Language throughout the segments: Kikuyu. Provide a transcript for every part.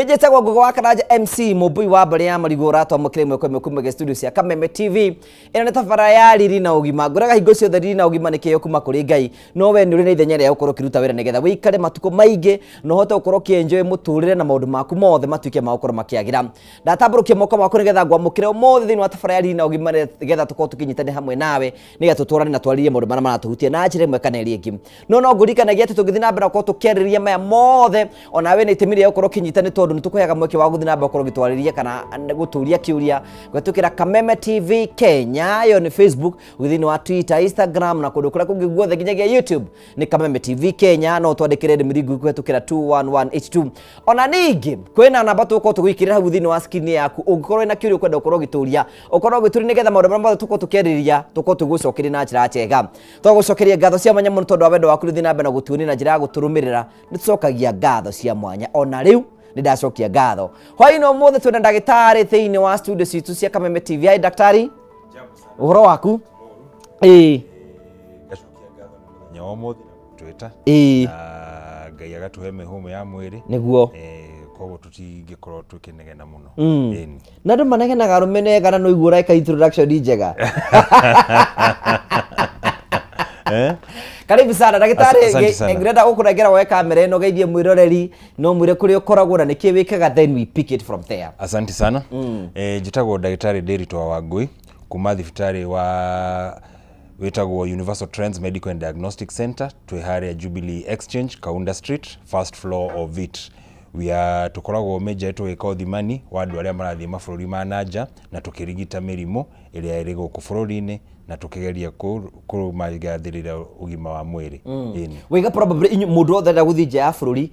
Nĩ njĩtagwo Ngugi wa Karanja MC Mũmbui wa mbarĩ ya marigũ ũratwamũkĩra ĩmwe kwa ĩmwe kuma studio cia Kameme TV. Ĩno nĩ tabara ya riri na ũgima. Ngũraga hingo ciothe riri na ũgima nĩ kĩheo kuma kũrĩ Ngai. No we nĩ ũrĩ na ithenya rĩa gũkorwo ũkĩruta wĩra nĩgetha wĩikare matukũ maingĩ na ũhote gũkorwo ũkĩenjoy mũtũrĩre na maũndũ maku mothe matuĩke ma gũkorwo makĩagĩra. Ndatambũrũkia moko makwa nĩgetha ngwamũkĩre ũmũthĩ thĩinĩ wa tabara ya riri na ũgima nĩgetha tũkorwo tũkĩnyitanĩra hamwe nawe nĩgetha tũtwarane na twarĩrie maũndũ marĩa maratũhutia na njĩra ĩmwe kana ĩrĩa ĩngĩ. No ngũririkanagia atĩ tũngĩthiĩ na mbere na gũkorwo tũkĩarĩrĩria maya mothe onawe nĩ itemi rĩa gũkorwo ũkĩnyita nĩ tondũ nĩ tũkũheaga mweke wa gũthiĩ na mbere gũkorwo ũgĩtwarĩria kana gũtũria kĩũria kũhetũkĩra Kameme TV Kenya, ĩyo nĩ Facebook, thĩinĩ wa Twitter, Instagram na kũndũ kũrĩa kũngĩ guothe nginyagia YouTube nĩ Kameme TV Kenya. No twandĩkĩre ndũmĩrĩri nguhĩ kũhetũkĩra 21182. Ona ningĩ kwĩna namba tũgũkorwo tũgũikĩrĩra hau thĩinĩ wa screen yaku ũngĩkorwo wĩna kĩũria ũkwenda gũkorwo ũgĩtũria ũkorwo ũgĩtũria nĩgetha maũndũ marĩa mothe tũkorwo tũkĩarĩrĩria tũkorwo tũgũcokeria na njĩra njega. Twagũcokeria ngatho cia mwanya mũno tondũ wa wendo waku rĩthiĩ na mbere na gũtuonia na njĩra ya gũtũrũmĩrĩra. Nĩ tũcokagia ngatho cia mwanya ona rĩu nĩ ndacokia ngatho. Hwaĩ-inĩ ũmũthĩ twĩna ndagĩtarĩ thĩinĩ wa studio citũ cia Kameme TV. Hi daktari, ũhoro waku? Ĩĩ. Ngacokia ngatho nĩ mũthenya wa ũmũthĩ na gũtwĩta na Ngai agatũhe mĩhũmũ ya mwĩrĩ. Nĩguo. Koguo tũtingĩkorwo tũkĩnegena mũno. Ĩni. Na andũ manegenaga arũme negana no iguo ũreka introduction njega. Eh? Karibu sana ndagĩtarĩ. Asante sana. Ngĩrenda gũkũnengera woe kamera ĩno geithie mwĩroreri no mwĩre kũrĩa ũkoragwo na nĩkĩ wĩkaga, then we pick it from there. Asante sana. Njĩtagwo ndagĩtarĩ Ndiritu wa Wangui kuma thibitarĩ wa wĩtagwo Universal Trends Medical and Diagnostic Center. Twĩ harĩa Jubilee Exchange, Kaunda Street, first floor of it. We are tũkoragwo major tũgĩka ũthimani wa andũ arĩa marathiĩ mabũrũri ma nanja na tũkĩrigita mĩrimũ ĩrĩa ĩrĩ gũkũ bũrũri-inĩ na tũkĩgeria kũmagathĩrĩra ũgima wa mwĩrĩ. Ĩni. Wĩga probably inyuĩ mũndũ wothe arenda gũthiĩ nja ya bũrũri,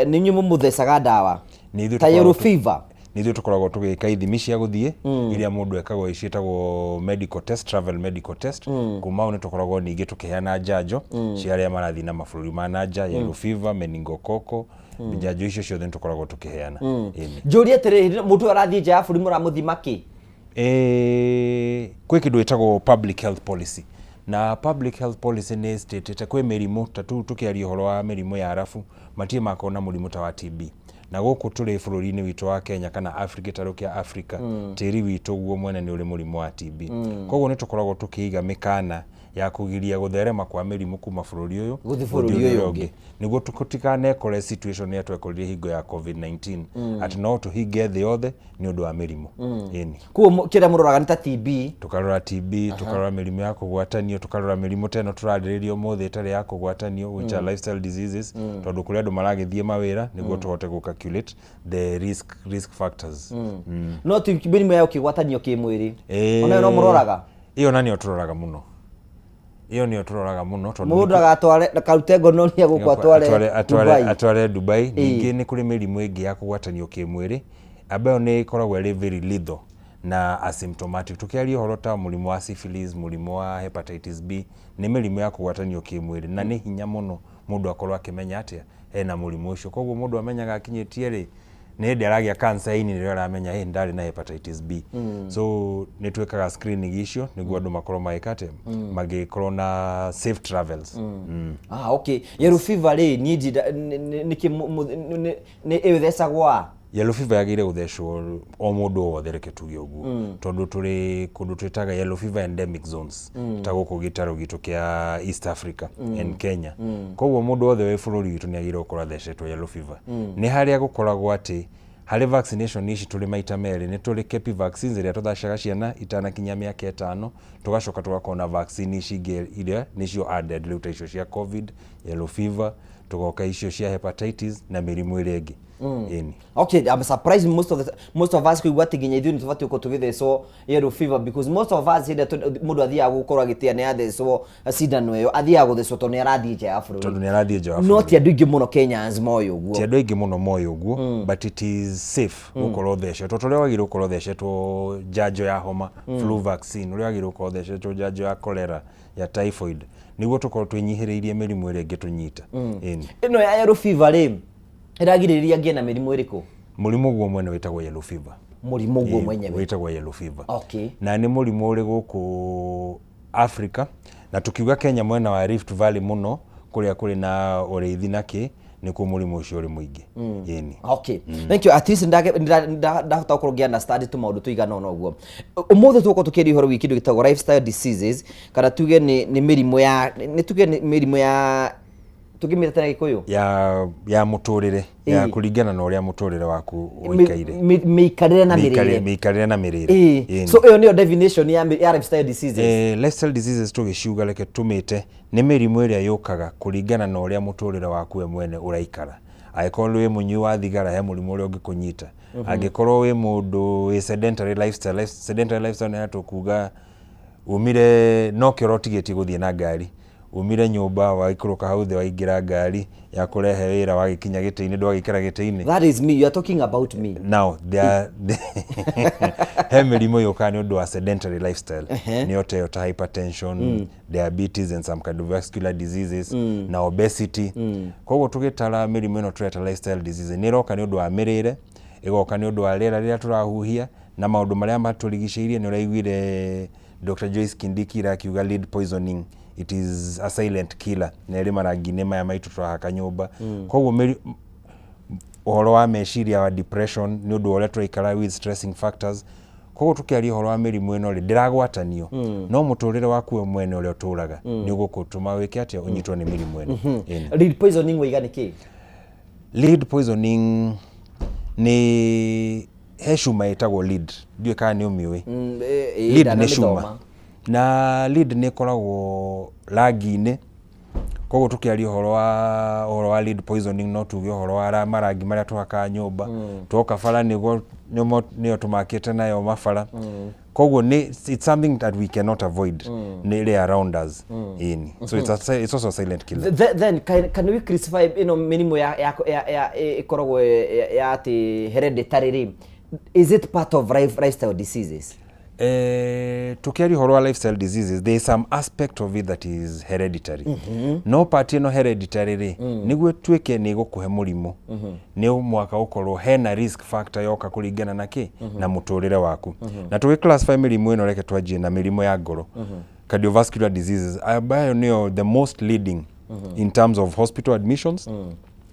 nĩ inyuĩ mũmũthecaga ndawa Nĩ ithuĩ ta yellow tũkoragwo fever? Nĩ ithuĩ tũkoragwo tũgĩka ithimi cia gũthiĩ iria mũndũ ekagwo ciĩtagwo medical test, travel medical test. Kuma hau nĩ tũkoragwo ningĩ tũkĩheana njanjo cia arĩa marathiĩ na mabũrũri ma nanja, yellow fever, meningococcal, njanjo icio ciothe nĩ tũkoragwo tũkĩheana. Ĩni. Njũrie atĩrĩrĩ, hĩndĩ ĩrĩa mũndũ ũyũ arathiĩ nja ya bũrũri mũramũthima kĩ? Kwĩ kĩndũ ĩtagwo public health policy, na public health policy nĩ statĩte kwĩ mĩrimũ ta tu tũkĩaria ũhoro wa mĩrimũ ya arabu matirĩ makorwo na mũrimũ ta wa TB, na gũkũ tũrĩ bũrũri-inĩ witũ wa Kenya kana Africa, gĩtarũ kĩa Africa, tĩri witũ guo mwene nĩ ũrĩ mũrimũ wa TB. Koguo nĩ tũkoragwo tũkĩiga mĩkana ya kũgiria gũtherema kwa mĩrimũ kuma bũrũri ũyũ gũthiĩ bũrũri gũthiĩ ũyũ ũrĩa ũngĩ. Nĩguo tũtikanekore situation ĩrĩa twekorire hingo ya COVID-19 atĩ no tũhinge thĩ yothe nĩ ũndũ wa mĩrimũ. Ĩni. Koguo kĩrĩa mũroraga nĩ ta TB? Tukarora TB, tukarora mĩrimũ ya kũgwatanio, tukarora mĩrimũ ta ĩno tũrarĩrĩria ũmũthĩ ĩtarĩ ya kũgwatanio, which are lifestyle diseases, tondũ kũrĩ andũ maragĩthiĩ mawĩra nĩguo tũhote gũ calculate the risk factors. No ti mĩrimũ ya ũkĩgwatanio kĩmwĩrĩ, onayo no mũroraga? Ĩyo na nĩyo tũroraga mũno, ĩyo nĩyo tũroraga mũno tondũ mũndũ agatware ndakarute gonorrhea gũkũ atware atware Dubai. Atware Dubai. Ningĩ nĩ kũrĩ mĩrimũ ĩngĩ ya kũgwatanio kĩmwĩrĩ ambayo nĩ ĩkoragwo ĩrĩ very lethal na asymptomatic. Tũkĩaria ũhoro ta mũrimũ wa syphilis, mũrimũ wa hepatitis B, nĩ mĩrimũ ya kũgwatanio kĩmwĩrĩ na nĩ hinya mũno mũndũ akorwo akĩmenya atĩa ena mũrimũ ũcio. Koguo mũndũ amenyaga akinyĩtie rĩ nĩ hĩndĩ aragĩa cancer ya ini nĩrĩo aramenya ĩ ndarĩ na hepatitis B. So nĩ twĩkaga screening icio nĩguo andũ makorwo magĩka atĩa, magĩkorwo na safe travels. Ah, okay. Yellow fever rĩ, niĩ nĩkĩ nĩ ĩthecagwo a? Yellow fever yagĩrĩire gũthecwo o mũndũ o wothe, reke tuge ũguo, tondũ tũrĩ kũndũ twĩtaga yellow fever endemic zones ta gũkũ gĩtarũ gitũ kĩa East Africa and Kenya. Koguo mũndũ wothe wĩ bũrũri witũ nĩ agĩrĩirwo gũkorwo athecetwo yellow fever. Nĩ harĩa gũkoragwo atĩ harĩ vaccination ici tũrĩ maita merĩ, nĩ tũrĩ KEPI vaccines ĩrĩa tũthecaga ciana itanakinyia mĩaka 5, tũgacoka tũgakorwo na vaccine ici ingĩ iria nĩcio added rĩu ta icio cia COVID, yellow fever, tũgoka icio cia hepatitis na mĩrimũ ĩrĩa ĩngĩ. Ĩni. Okay, I'm surprised most of us kuigua atĩ nginya ithuĩ nĩ tũbatiĩ gũkorwo tũgĩthecwo yellow fever, because most of us hĩndĩ ĩrĩa mũndũ athiaga gũkorwo agĩtĩa nĩ athecwo cindano ĩyo, athiaga gũthecwo tondũ nĩ arathiĩ nja ya bũrũri. Tondũ nĩ arathiĩ nja wa No bũrũri. ti andũ aingĩ mũno Kenyans moĩ ũguo. Ti andũ aingĩ mũno moĩ ũguo, but it is safe gũkorwo ũthecetwo tondũ ũrĩa wagĩrĩirwo gũkorwo ũthecetwo njanjo ya homa, flu vaccine, ũrĩa wagĩrĩirwo gũkorwo ũthecetwo njanjo ya cholera, ya typhoid, nĩguo tũkorwo twĩnyihĩrĩirie mĩrimũ ĩrĩa ĩngĩtũnyita. Ĩni. Ĩno ya yellow fever rĩ, ĩragirĩrĩria ngĩe na mĩrimũ ĩrĩkũ? Mũrimũ guo mwene wĩtagwo yellow fever. Mũrimũ guo mwenyewe? Wĩtagwo yellow fever. Na nĩ mũrimũ ũrĩ gũkũ Africa na tukiuga Kenya mwena wa Rift Valley mũno kũrĩa kũrĩ na ũrĩithi na kĩ Nĩkuo mũrimũ ũcio ũrĩ mũingĩ. Ĩni. Okay, thank you. At least ndahota gũkorwo ngĩ understand tũmaũndũ tũigana ũna ũguo. Ũmũthĩ tũgũkorwo tũkĩaria ũhoro wĩgiĩ kĩndũ gĩtagwo lifestyle diseases, kana tuge nĩ mĩrimũ ya, nĩ tuge nĩ mĩrimũ ya, tũngĩmĩta na Gĩkũyũ ya mũtũrĩre, ya kũringana na ũrĩa mũtũrĩre waku ũikaire, mĩikarĩre na mĩrĩre. Mĩikarĩre na mĩrĩre. So ĩyo nĩyo definition ya lifestyle diseases. Lifestyle diseases tũgĩciuga, reke tũmĩte nĩ mĩrimũ ĩrĩa yũkaga kũringana na ũrĩa mũtũrĩre waku we mwene ũraikara. Angĩkorwo wĩ mũnyui wa thigara, he mũrimũ ũrĩa ũngĩkũnyita. Angĩkorwo wĩ mũndũ wĩ sedentary lifestyle, sedentary lifestyle nĩ tũkuga umire no kĩoro ũtigĩtie gũthiĩ na ngari, umire nyũmba waikũrũka hau thĩ waingĩra ngari ya kũrehe wĩra, wagĩkinya gĩtĩ-inĩ ndwagĩikara gĩtĩ-inĩ. That is me. You are talking about me. Now there he mĩrimũ yũkaga nĩ ũndũ wa sedentary lifestyle, nĩyo ta ĩyo ta hypertension, diabetes and some cardiovascular diseases na obesity. Koguo tũgĩtara mĩrimũ ĩno tũreta lifestyle diseases, nĩ ĩroka nĩ ũndũ wa mĩrĩre, ĩgoka nĩ ũndũ wa rĩera rĩrĩa tũrahuhia na maũndũ marĩa matũrigicĩirie. Nĩ ũraiguire Dr. Joyce Kindiki akiuga lead poisoning, it is a silent killer, na ĩrĩ marangi-inĩ maya maitũ tũrahaka nyũmba. Koguo ũhoro wa meciria wa depression nĩ ũndũ wa ũrĩa tũraikara with stressing factors. Koguo tũkĩaria ũhoro wa mĩrimũ ĩno rĩ, ndĩragwatanio, no mũtũrĩre waku we mwene ũrĩa ũtũraga nĩ ũgũgũtũma wĩke atĩa, ũnyitwo nĩ mĩrimũ ĩno. Ĩni. Lead poisoning waiga nĩ kĩ? Lead poisoning nĩ he cuma ĩtagwo lead, ndiũĩ kana nĩ ũmĩũĩ. Lead nĩ cuma, na lead nĩ ĩkoragwo rangi-inĩ. Koguo tũkĩaria ũhoro wa lead poisoning, no tuge ũhoro wa marangi marĩa tũhakaga nyũmba, twoka bara nĩguo nĩyo tũmakĩte nayo mabara. Koguo nĩ it's something that we cannot avoid, nĩ ĩrĩ around us. Ĩni, so it's also a silent killer. Then can we classify ĩno mĩrimũ ya ĩkoragwo ya atĩ hereditary rĩ, is it part of lifestyle diseases? Tukiaria ũhoro wa lifestyle diseases, there is some aspect of it that is hereditary. No part ĩno hereditary rĩ, nĩguo tuĩke nĩ ĩgũkũhe mũrimũ, nĩ mwaka ũkorwo hena risk factor yoka kũringana na kĩ na mũtũrĩre waku. Na tũgĩ classify mĩrimũ ĩno, reke twanjie na mĩrimũ ya ngoro, cardiovascular diseases, ambayo nĩyo the most leading in terms of hospital admissions,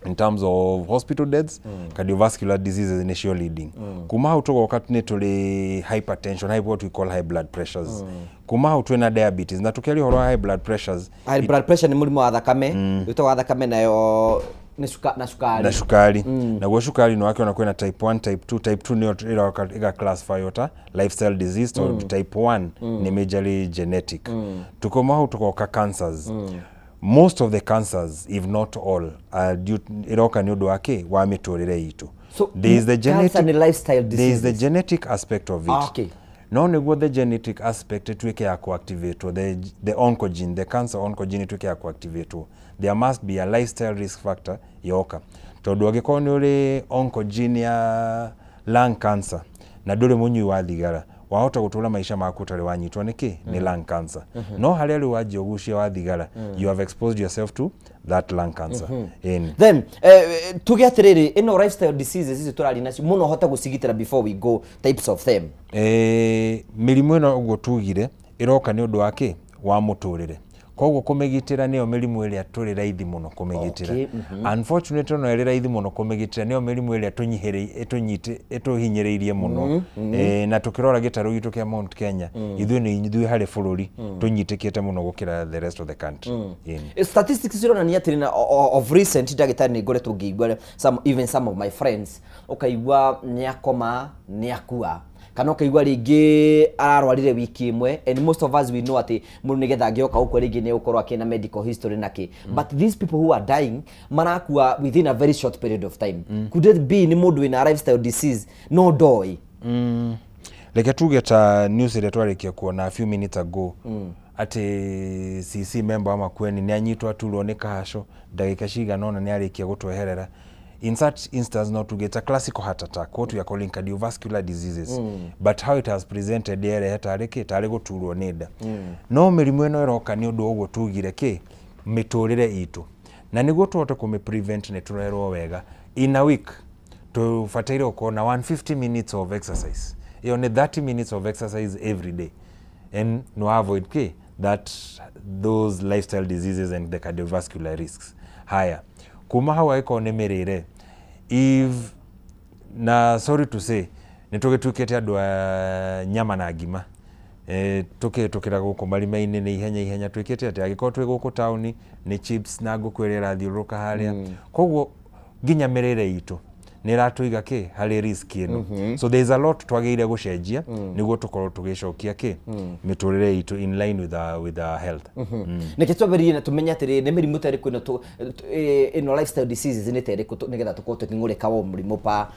in terms of hospital deaths. Cardiovascular diseases nĩcio leading. Kuma hau tũgoka nĩ tũrĩ hypertension, high, what we call high blood pressures. Kuma hau twĩna diabetes. Na tũkĩaria ũhoro wa high blood pressures, High blood pressure nĩ mũrimũ wa thakame, wĩtagwo wa thakame, nayo nĩ na cukari. Na cukari. Naguo cukari nĩ wakĩona kwĩna type 1, type 2. Type 2 nĩyo ĩroka ĩga classify ta lifestyle disease, tondũ type 1 nĩ majorly genetic. Tukoma hau tũgoka cancers. Most of the cancers, if not all, are due, ĩroka nĩ ũndũ wa kĩ, wa mĩtũrĩre itũ. So, there is the cancer genetic nĩ lifestyle there is the diseases. Genetic aspect of it. Ah, okay. No nĩguo the genetic aspect ĩtuĩke ya kuactivatwo, the oncogene, the cancer oncogene ĩtuĩke ya kuactivatwo, there must be a lifestyle risk factor yoka, tondũ angĩkorwo nĩ ũrĩ oncogene ya lung cancer na ndũrĩ mũnyui wa thigara, wahota gũtũra maica maku ũtarĩ wanyitwo nĩ kĩ, nĩ lung cancer. No harĩa rĩu wanjia ũgucia wa thigara, you have exposed yourself to that lung cancer. Ĩni. Then tuge atĩrĩrĩ, ĩno lifestyle diseases ici tũraria nacio mũno, hote gũcigitĩra before we go types of them. Mĩrimũ ĩno ũguo tugire ĩroka nĩ ũndũ wa kĩ, wa mũtũrĩre. Koguo kũmĩgitĩra nĩyo mĩrimũ ĩrĩa tũrĩ raithi mũno kũmĩgitĩra. Unfortunately, no ĩrĩ raithi mũno kũmĩgitĩra, nĩyo mĩrimũ ĩrĩa ĩtũhinyĩrĩirie mũno. Na tũkĩrora gĩtarũ gitũ kĩa Mount Kenya, ithuĩ nĩ ithuĩ harĩ bũrũri tũnyitĩkĩte mũno gũkĩra the rest of the country. Ĩni. Statistics cironania atĩrĩ, na of recent, ndagĩtarĩ, nĩ ngoretwo ngĩigua some, even some of my friends, ũkaigua nĩ akoma nĩ akua, kana ũkaigua rĩngĩ ararwarire wiki ĩmwe. And most of us, we know atĩ mũndũ nĩgetha angĩoka gũkua rĩngĩ nĩ gũkorwo akĩna medical history na kĩ, but these people who are dying marakua within a very short period of time. Could it be nĩ mũndũ wĩna lifestyle disease no ndoĩ? Reke tuge ta news ĩrĩa twarĩkia kuona a few minutes ago, atĩ CC member wa Makueni nĩ anyitwo, aturwo nĩ kahaco, ndagĩka cigana ũna nĩ arĩkia gũtweherera. In such instance, no tuge it's a classical heart attack, what we are calling cardiovascular diseases, but how it has presented, yerehe tarĩ kĩ, tarĩ gũturwo nĩ nda. No mĩrimũ ĩno ĩroka nĩ ũndũ wa ũguo tugire kĩ, mĩtũrĩre itũ, na nĩguo tũhote kũmĩ prevent nĩ tũrerwo wega in a week tũbataire gũkorwo na 150 minutes of exercise. Ĩyo nĩ 30 minutes of exercise every day, and no avoid kĩ, that those lifestyle diseases and the cardiovascular risks. Haya, Kuma hau angĩkorwo nĩ mĩrĩre, if na sorry to say, nĩ tũgĩtuĩkĩte andũ a nyama na ngima, tũkĩhĩtũkĩra gũkũ marima-inĩ nĩ ihenya ihenya twĩkĩte atĩ angĩkorwo twĩ gũkũ taũni nĩ chips na ngũkũ ĩrĩa ĩrathiũrũrũka harĩa. Koguo nginya mĩrĩre itũ nĩ ĩratũiga kĩ harĩ risk ĩno. So there is a lot twagĩrĩire gũcenjia nĩguo tũkorwo tũgĩcokia kĩ mĩtũrĩre itũ in line with our health. Nĩkĩ twambĩrĩrie na tũmenye atĩrĩrĩ, nĩ mĩrimũ ta ĩrĩkũ ĩno ĩno lifestyle diseases nĩ ta ĩrĩkũ, nĩgetha tũkorwo tũkĩng'ũrĩka wa mũrimũ pa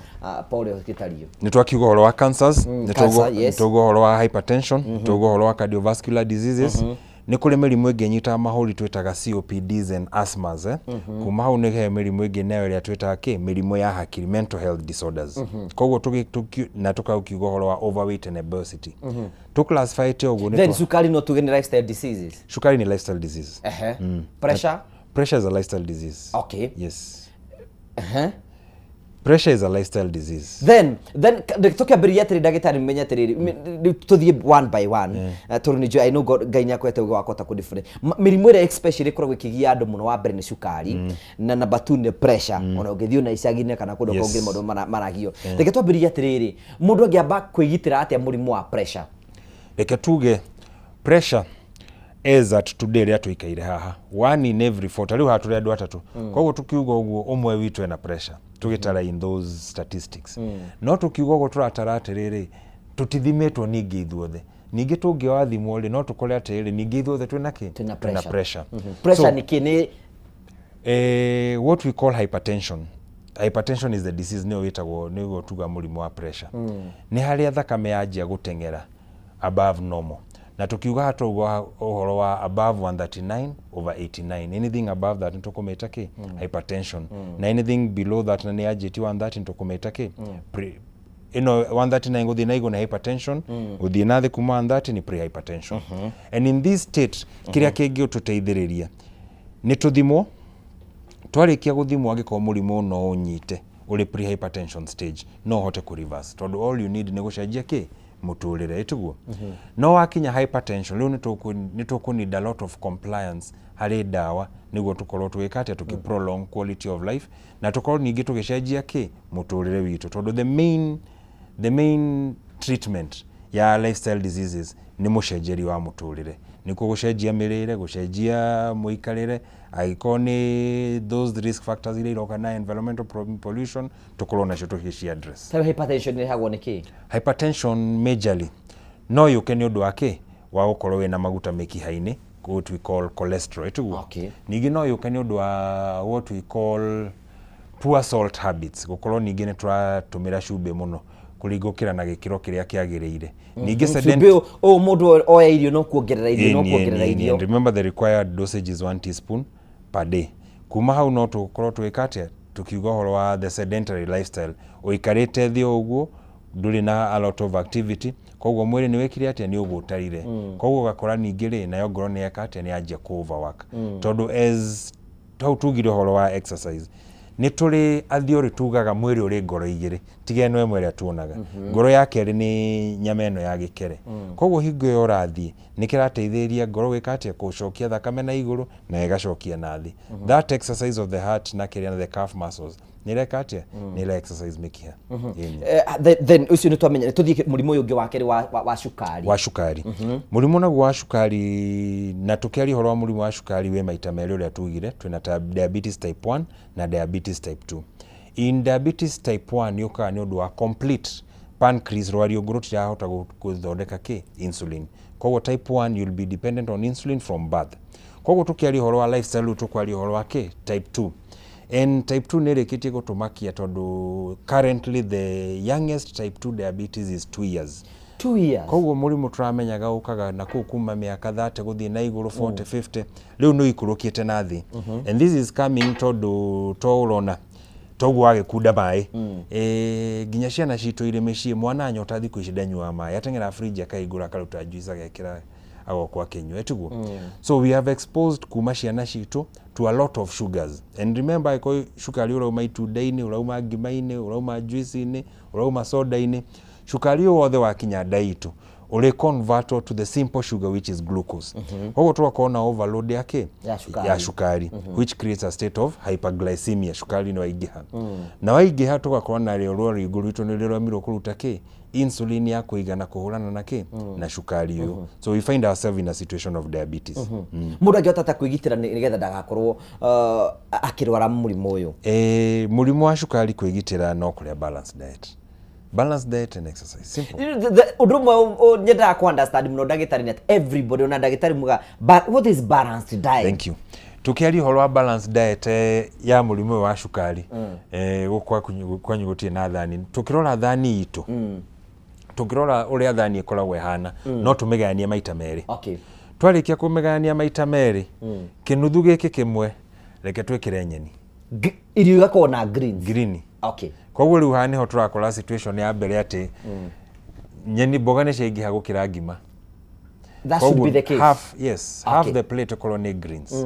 ũrĩa ũgĩtariĩ? Nĩ twakiuga ũhoro wa cancers, nĩ Cancer, yes. twauga ũhoro wa hypertension, twauga ũhoro wa cardiovascular diseases. Nĩ kũrĩ mĩrimũ ĩngĩ ĩnyitaga mahũri twĩtaga COPDs and asthmas, eh? Kuma hau nĩ he mĩrimũ ĩngĩ nayo ĩrĩa twĩtaga kĩ mĩrimũ ya hakiri, mental health disorders. Koguo na tũkakiuga ũhoro wa overweight and obesity. Tũclassifyĩte ũguo nĩ Then cukari no tuge nĩ lifestyle diseases? Cukari nĩ lifestyle disease. Ehe, pressure? Pressure is a lifestyle disease. Yes. Pressure is a lifestyle disease. Then tũkĩambĩrĩria atĩrĩ, ndagĩtarĩ, menye atĩrĩrĩ, rĩu tũthiĩ one by one, tondũ nĩ njũĩ, I know God, Ngai nĩ akwete ũgĩ wa kũhota kũ mĩrimũ ĩrĩa especially ĩkoragwo ĩkĩgia andũ mũno. Wa mbere nĩ cukari, na number two nĩ pressure. Ona ũngĩthiĩ ona icagi-inĩ kana kũndũ kũngĩ, maũndũ maragio. Reke twambĩrĩrie atĩrĩrĩ, mũndũ angĩamba kwĩgitĩra atĩa mũrimũ wa pressure? Reke tuge pressure as at today rĩa tũikaire haha, one in every four. Ta rĩu haha tũrĩ andũ atatũ, koguo tukiuga ũguo ũmwe witũ ena pressure tũgĩtara in those statistics. No tukiuga ũguo tũratara atĩrĩrĩ, tũtithimĩtwo ningĩ ithuothe. Ningĩ tũngĩoya thimũ rĩ, no tũkore atĩrĩrĩ, ningĩ ithuothe twĩna kĩ? Twĩna pressure. Pressure. Pressure So, nĩ kĩ nĩ? What we call hypertension, hypertension is the disease nĩyo wĩtagwo, nĩguo tuga mũrimũ wa pressure, nĩ harĩa thakame yanjia gũteng'era above normal. Na tukiuga haha twauga ũhoro wa above 139 over 89. Anything above that nĩtũkũmĩta kĩ hypertension, na anything below that, na nĩ yanjĩtie 130, nĩtũkũmĩta kĩ ĩno 139 gũthiĩ na igũrũ nĩ hypertension, gũthiĩ na thĩ kuma 130 nĩ pre-hypertension. And in this state, kĩrĩa kĩngĩtũteithĩrĩria nĩ tũthimwo. Twarĩkia gũthimwo, angĩkorwo mũrimũ no ũnyite ũrĩ pre-hypertension stage, no ũhote kũ reverse, tondũ all you need nĩ gũcenjia kĩ mũtũrĩre ĩtiguo. No wakinya hypertension rĩu nĩ tũkũ need a lot of compliance harĩ ndawa nĩguo tũkorwo tũgĩka atĩa, tũkĩ prolong quality of life, na tũkorwo ningĩ tũgĩcenjia kĩ mũtũrĩre witũ, tondũ the main treatment ya lifestyle diseases nĩ mũcenjerie wa mũtũrĩre, nĩkuo gũcenjia mĩrĩre, gũcenjia mũikarĩre, angĩkorwo nĩ those risk factors iria iroka na environmental pollution, tũkorwo nacio tũgĩci address. Ta hypertension ĩrehagwo nĩ kĩ? Hypertension majorly no yũke nĩ ũndũ wa kĩ wa gũkorwo wĩna maguta mĩkiha-inĩ, what we call cholesterol, ĩtiguo? Ningĩ no yũke nĩ ũndũ wa what we call poor salt habits, gũkorwo ningĩ nĩ tũratũmĩra cumbĩ mũno kũringũkĩra na gĩkĩro kĩrĩa kĩagĩrĩire. Ningĩ Cumbĩ ũũ mũndũ oya irio no kuongerera irio, no kuongerera irio. And remember, the required dosage is 1 teaspoon per day. Kuma hau no tũkorwo tũgĩka atĩa, tukiuga ũhoro wa the sedentary lifestyle, ũikarĩte thĩ o ũguo, ndũrĩ na a lot of activity, koguo mwĩrĩ nĩ wĩkire atĩa, nĩ ũgũtarire. Koguo ũgakora ningĩ rĩ, nayo ngoro nĩ yeka atĩa, nĩ yanjia kũ overwork, tondũ as hau tugire ũhoro wa exercise, nĩ tũrĩ athiorĩ tugaga mwĩrĩ ũrĩ ngoro igĩrĩ, tiga ĩno ĩmwe ĩrĩa tuonaga. Ngoro ya kerĩ nĩ nyama ĩno ya gĩkere. Koguo hingo ĩyo ũrathiĩ nĩ kĩrateithĩrĩria ngoro gwĩka atĩa, gũcokia thakame na igũrũ na ĩgacokia na thĩ. That exercise of the heart na kĩrĩa na the calf muscles nĩ ĩreka atĩa, nĩ ĩra exercise mĩkiha. Ĩni. Then ũcio nĩ twamenya. Tũthiĩ mũrimũ ũyũ ũngĩ wa kerĩ wa cukari. Wa cukari. Mũrimũ naguo wa cukari, na tũkĩaria ũhoro wa mũrimũ wa cukari wĩ maita merĩ ũrĩa tugire, twĩna diabetes type 1 na diabetes type 2. In diabetes type 1 yũkaga nĩ ũndũ wa complete pancreas, rwariũngũ rũtirahota gũthondeka kĩ insulin. Koguo type 1, you'll be dependent on insulin from birth. Koguo tũkĩaria ũhoro wa lifestyle rĩu tũkwaria ũhoro wa kĩ type 2, and type 2 nĩ ĩrĩkĩtie gũtũmakia tondũ currently the youngest type 2 diabetes is 2 years. 2 years? Koguo mũrimũ tũramenyaga ũkaga na kũu kuma mĩaka 30 gũthiĩ na igũrũ, 40, 50, rĩu nĩ ũikũrũkĩte na thĩ. And this is coming tondũ to ũrona toguo wagĩkunda maĩ, nginya ciana citũ irĩ mĩciĩ, mwana anyota thikũ ici ndanyuaga maĩ, ateng'era fridge akahingũra akaruta juice agekĩra agokwo akĩnyua, ĩtiguo? So we have exposed kuma ciana citũ to a lot of sugars. And remember, angĩkorwo cukari ũrauma itunda-inĩ, ũrauma ngima-inĩ, ũrauma juice-inĩ, ũrauma soda-inĩ, cukari ũyũ wothe wakinya nda itũ Ũrĩ convert to the simple sugar, which is glucose. Koguo tũgakorwo na overload ya kĩ? Ya cukari. Ya cukari, which creates a state of hyperglycemia. Cukari nĩ waingĩha, na waingĩha tũgakorwo na rĩo rwa rũingũ rwitũ nĩ rũremirwo kũruta kĩ? Insulin ya kũigana kũhũrana na kĩ? Na cukari ũyũ. So we find ourselves in a situation of diabetes. Mũndũ angĩhota atĩa kwĩgitĩra nĩgetha ndagakorwo akĩrwara mũrimũ ũyũ? Mũrimũ wa cukari, kwĩgitĩra no kũrĩa balanced diet, balanced diet and exercise, simple. Ũndũ ũmwe nyendaga ku understand mũno, ndagĩtarĩ, nĩ atĩ everybody, ona ndagĩtarĩ muga, but what is balanced diet? Thank you. Tukiaria ũhoro wa balanced diet ya mũrimũ ũyũ wa cukari, gũkũ kwanyu gũtirĩ na thani. Tũkĩrora thani itũ, tũngĩrora ũrĩa thani ĩkoragwo ĩhana, no tũmĩgayanie maita merĩ. Twarĩkia kũmĩgayania maita merĩ, kĩnuthu gĩkĩ kĩmwe reke twĩkĩre nyeni. Irio igakorwo na greens. Green. Koguo rĩu haha nĩho tũrakora situation ya mbere atĩ nyeni, mboga nĩ ciaingĩha gũkĩra ngima. That should be the case. Half, yes, half the plate ĩkorwo nĩ greens.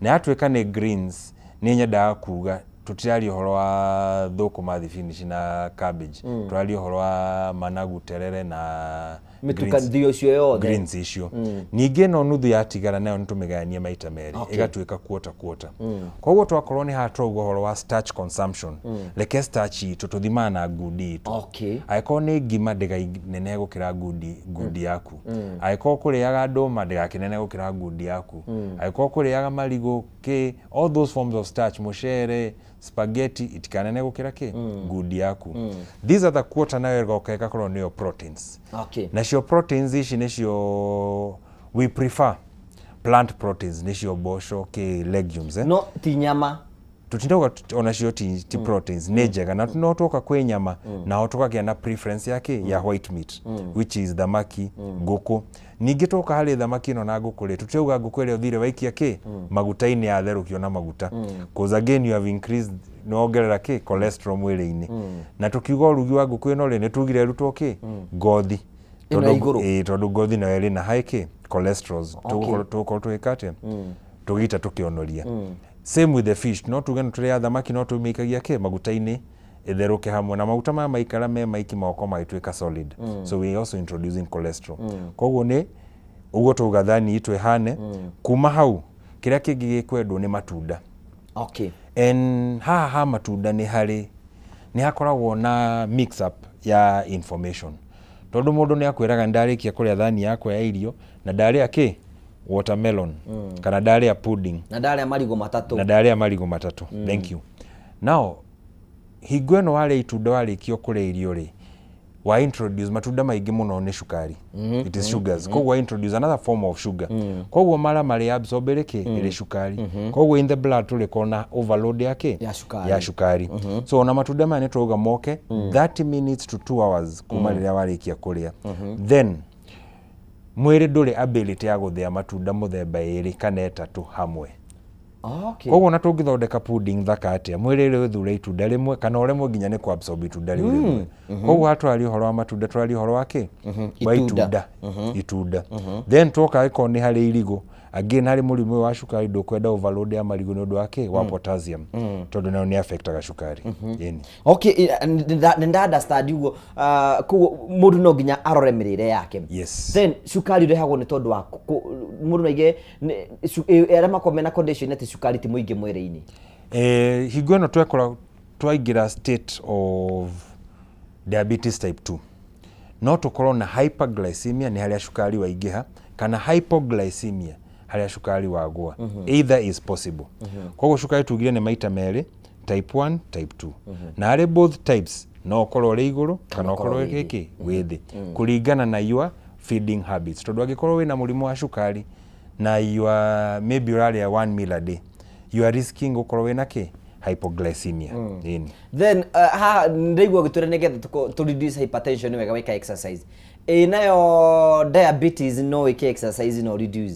Na yatuĩka nĩ greens, nĩ nyendaga kuga tũtiraria ũhoro wa thũkũma, thibinici na cabbage. Tũraria ũhoro wa managu, terere na greens. Mĩtukanio ũcio yothe. Greens icio. Ningĩ ĩno nuthu yatigara nayo nĩ tũmĩgayanie maita merĩ, ĩgatuĩka quarter quarter. Koguo twakorwo nĩ haha twauga ũhoro wa starch consumption, reke starch itũ tũthimaga na ngundi itũ. Angĩkorwo nĩ ngima, ndĩganenehe gũkĩra ngundi yaku. Angĩkorwo kũrĩaga ndũma, ndĩgakĩnene gũkĩra ngundi yaku. Angĩkorwo kũrĩaga marigũ kĩ, all those forms of starch, mũcere, spaghetti, itikanene gũkĩra kĩ? Ngundi yaku. These are the quarter, nayo ĩgoka ĩgakorwo nĩyo proteins. Nacio proteins ici nĩcio we prefer plant proteins, nĩcio mboco kĩ, legumes. No ti nyama? Tutindauga onacio ti proteins nĩ njega, na no twoka kwĩ nyama nao tũkagĩa na preference ya kĩ? Ya white meat, which is thamaki, ngũkũ. Ningĩ twoka harĩ thamaki ĩno na ngũkũ rĩ, tũtirauga ngũkũ ĩrĩa ũthire waikia kĩ maguta-inĩ, yatherũkio na maguta, cause again you have increased, nĩwongerera kĩ? Cholesterol mwĩrĩ-inĩ. Na tukiuga ũrugi wa ngũkũ ĩno rĩ, nĩ tugire ĩrutwo kĩ? Ngothi. Ĩno ya igũrũ. Ĩĩ, tondũ ngothi nayo ĩrĩ na high kĩ? Cholesterols. Tũgũkorwo tũgĩka atĩa? Tũgĩita tũkĩonoria. Same with the fish, no tuge nĩ tũrĩa thamaki, no tũmĩikagia kĩ? Maguta-inĩ, ĩtherũke hamwe na maguta maya, maikara me maiki magokorwo magĩtuĩka solid. So we also introducing cholesterol. Koguo nĩ ũguo tauga thani itũ ĩhane. Kuma hau, kĩrĩa kĩngĩ gĩkwendwo nĩ matunda. And haha ha matunda nĩ harĩ nĩ hakoragwo na mix up ya information, tondũ mũndũ nĩ akwĩraga ndarĩkia kũrĩa thani yakwa ya irio na ndarĩa kĩ? Watermelon, kana ndarĩa pudding, na ndarĩa marigũ matatũ. Na ndarĩa marigũ matatũ. Thank you. Now hingo ĩno warĩa itunda warĩkia kũrĩa irio rĩ, wa introduce matunda maingĩ mũno nĩ cukari. It is sugars. Koguo wa introduce another form of sugar. Koguo mara marĩ absorb ĩrĩ kĩ? Ĩrĩ cukari. Koguo in the blood tũrĩkorwo na overload ya kĩ? Ya cukari. Ya cukari. So ona matunda maya nĩ twauga moke 30 minutes to 2 hours kuma rĩrĩa warĩkia kũrĩa. Then mwĩrĩ ndũrĩ ability ya gũthĩa matunda mũthemba ĩrĩ kana ĩtatũ hamwe. Koguo ona tũngĩthondeka pudding thaka atĩa, mwĩrĩ rĩ ũthure itunda rĩmwe kana ũremwo nginya nĩ kũabsorb itunda rĩu rĩmwe. Koguo haha tũraria ũhoro wa matunda, tũraria ũhoro wa kĩ? Wa Itunda. Itunda. Then twoka ĩkorwo nĩ harĩ irigũ, again harĩ mũrimũ ũyũ wa cukari, ndũkwenda overload ya marigũ nĩ ũndũ wa kĩ? Wa potassium, tondũ nayo nĩ affectaga cukari. Ĩni. Okay, nĩ nda understand ũguo. Koguo mũndũ no nginya arore mĩrĩre yake. Yes. Then cukari ũrehagwo nĩ tondũ wa mũndũ no aige arĩa makoragwo mena condition atĩ cukari ti mũingĩ mwĩrĩ-inĩ. Hingo ĩno twekora twaingĩra state of diabetes type 2, no tũkorwo na hyperglycemia, nĩ harĩa cukari waingĩha, kana hypoglycemia, harĩa cukari wagũa. Either is possible. Koguo cukari tugire nĩ maita merĩ, type 1, type 2, na harĩ both types no ũkorwo ũrĩ igũrũ kana ũkorwo ũkorwo wĩ wĩ kĩ? Wĩ thĩ, kũringana na your feeding habits, tondũ angĩkorwo wĩna mũrimũ wa cukari na you are maybe ũrarĩa one meal a day, you are risking gũkorwo wĩna kĩ? Hypoglycemia. Ĩni. Then haha ndaigua gĩtwĩra nĩgetha tũ reduce hypertension nĩ wega wĩka exercise. Ĩ nayo diabetes, no wĩke exercise no reduce?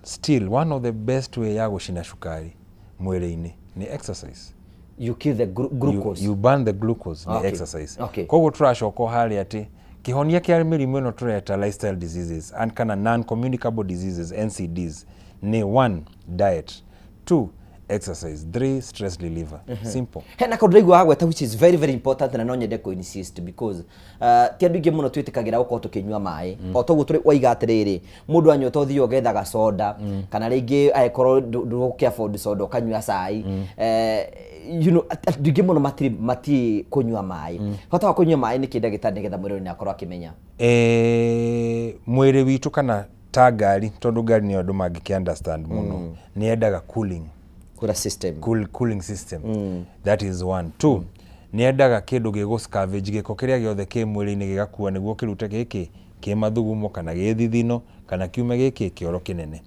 Still one of the best way ya gũcina cukari mwĩrĩ-inĩ nĩ exercise. You kill the glucose. You burn the glucose nĩ exercise. Koguo tũracoka o harĩa atĩ kĩhonia kĩa mĩrimũ ĩno tũreta lifestyle diseases and kana non communicable diseases, NCDs, nĩ one, diet, two, Exercise. 3, stress reliever. Simple. Hena kaũndũ ndaigua wagweta which is very very important na no nyende kũ insist because ti andũ aingĩ mũno twĩtĩkagĩra gũkorwo tũkĩnyua maĩ. O toguo tũrĩ waiga atĩrĩrĩ, mũndũ anyua to ũthiĩ ũgethaga soda, kana rĩngĩ angĩkorwo ndũgũkĩ afford soda ũkanyua cai. Andũ aingĩ mũno matirĩ kũnyua maĩ. Bata wa kũnyua maĩ nĩ kĩ, ndagĩtarĩ, nĩgetha mwĩrĩ nĩ akorwo akĩmenya? Mwĩrĩ witũ kana ta ngari, tondũ ngari nĩyo andũ mangĩkĩ understand mũno, nĩ yendaga cooling. Kura system. Cooling system. That is one. Two, nĩ yendaga kĩndũ gĩgũ scavenge gĩko kĩrĩa gĩothe kĩ mwĩrĩ-inĩ, gĩgakua nĩguo kĩrute gĩkĩ kĩ mathugumo kana gĩ thithino kana kiume gĩkĩ kĩoro kĩnene.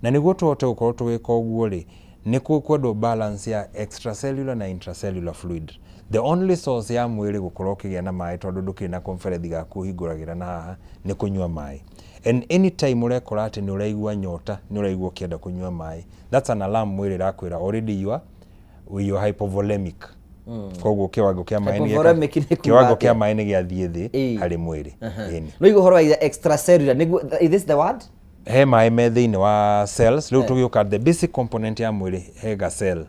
Na nĩguo tũhote gũkorwo tũgĩka ũguo rĩ, nĩ kwendwo balance ya extracellular na intracellular fluid. The only source ya mwĩrĩ gũkorwo ũkĩgĩa na maĩ, tondũ ndũkĩrĩ na komberethi ga kũhingũragĩra na haha, nĩ kũnyua maĩ. And anytime ũrekora atĩ nĩ ũraigua nyota, nĩ ũraigua ũkĩenda kũnyua maĩ, that's an alarm mwĩrĩ ĩrakwĩra already you are hypovolemic. Koguo kĩwango kĩa maĩ nĩ Hypovolemic nĩ kuga kĩwango atĩa? Kĩa maĩ nĩ gĩathiĩ thĩ harĩ mwĩrĩ. Ĩni. No igua ũhoro wa extracellular nĩguo, is this the word? He maĩ me thĩinĩ wa cells. Rĩu tũgĩũka the basic component ya mwĩrĩ, he ga cell.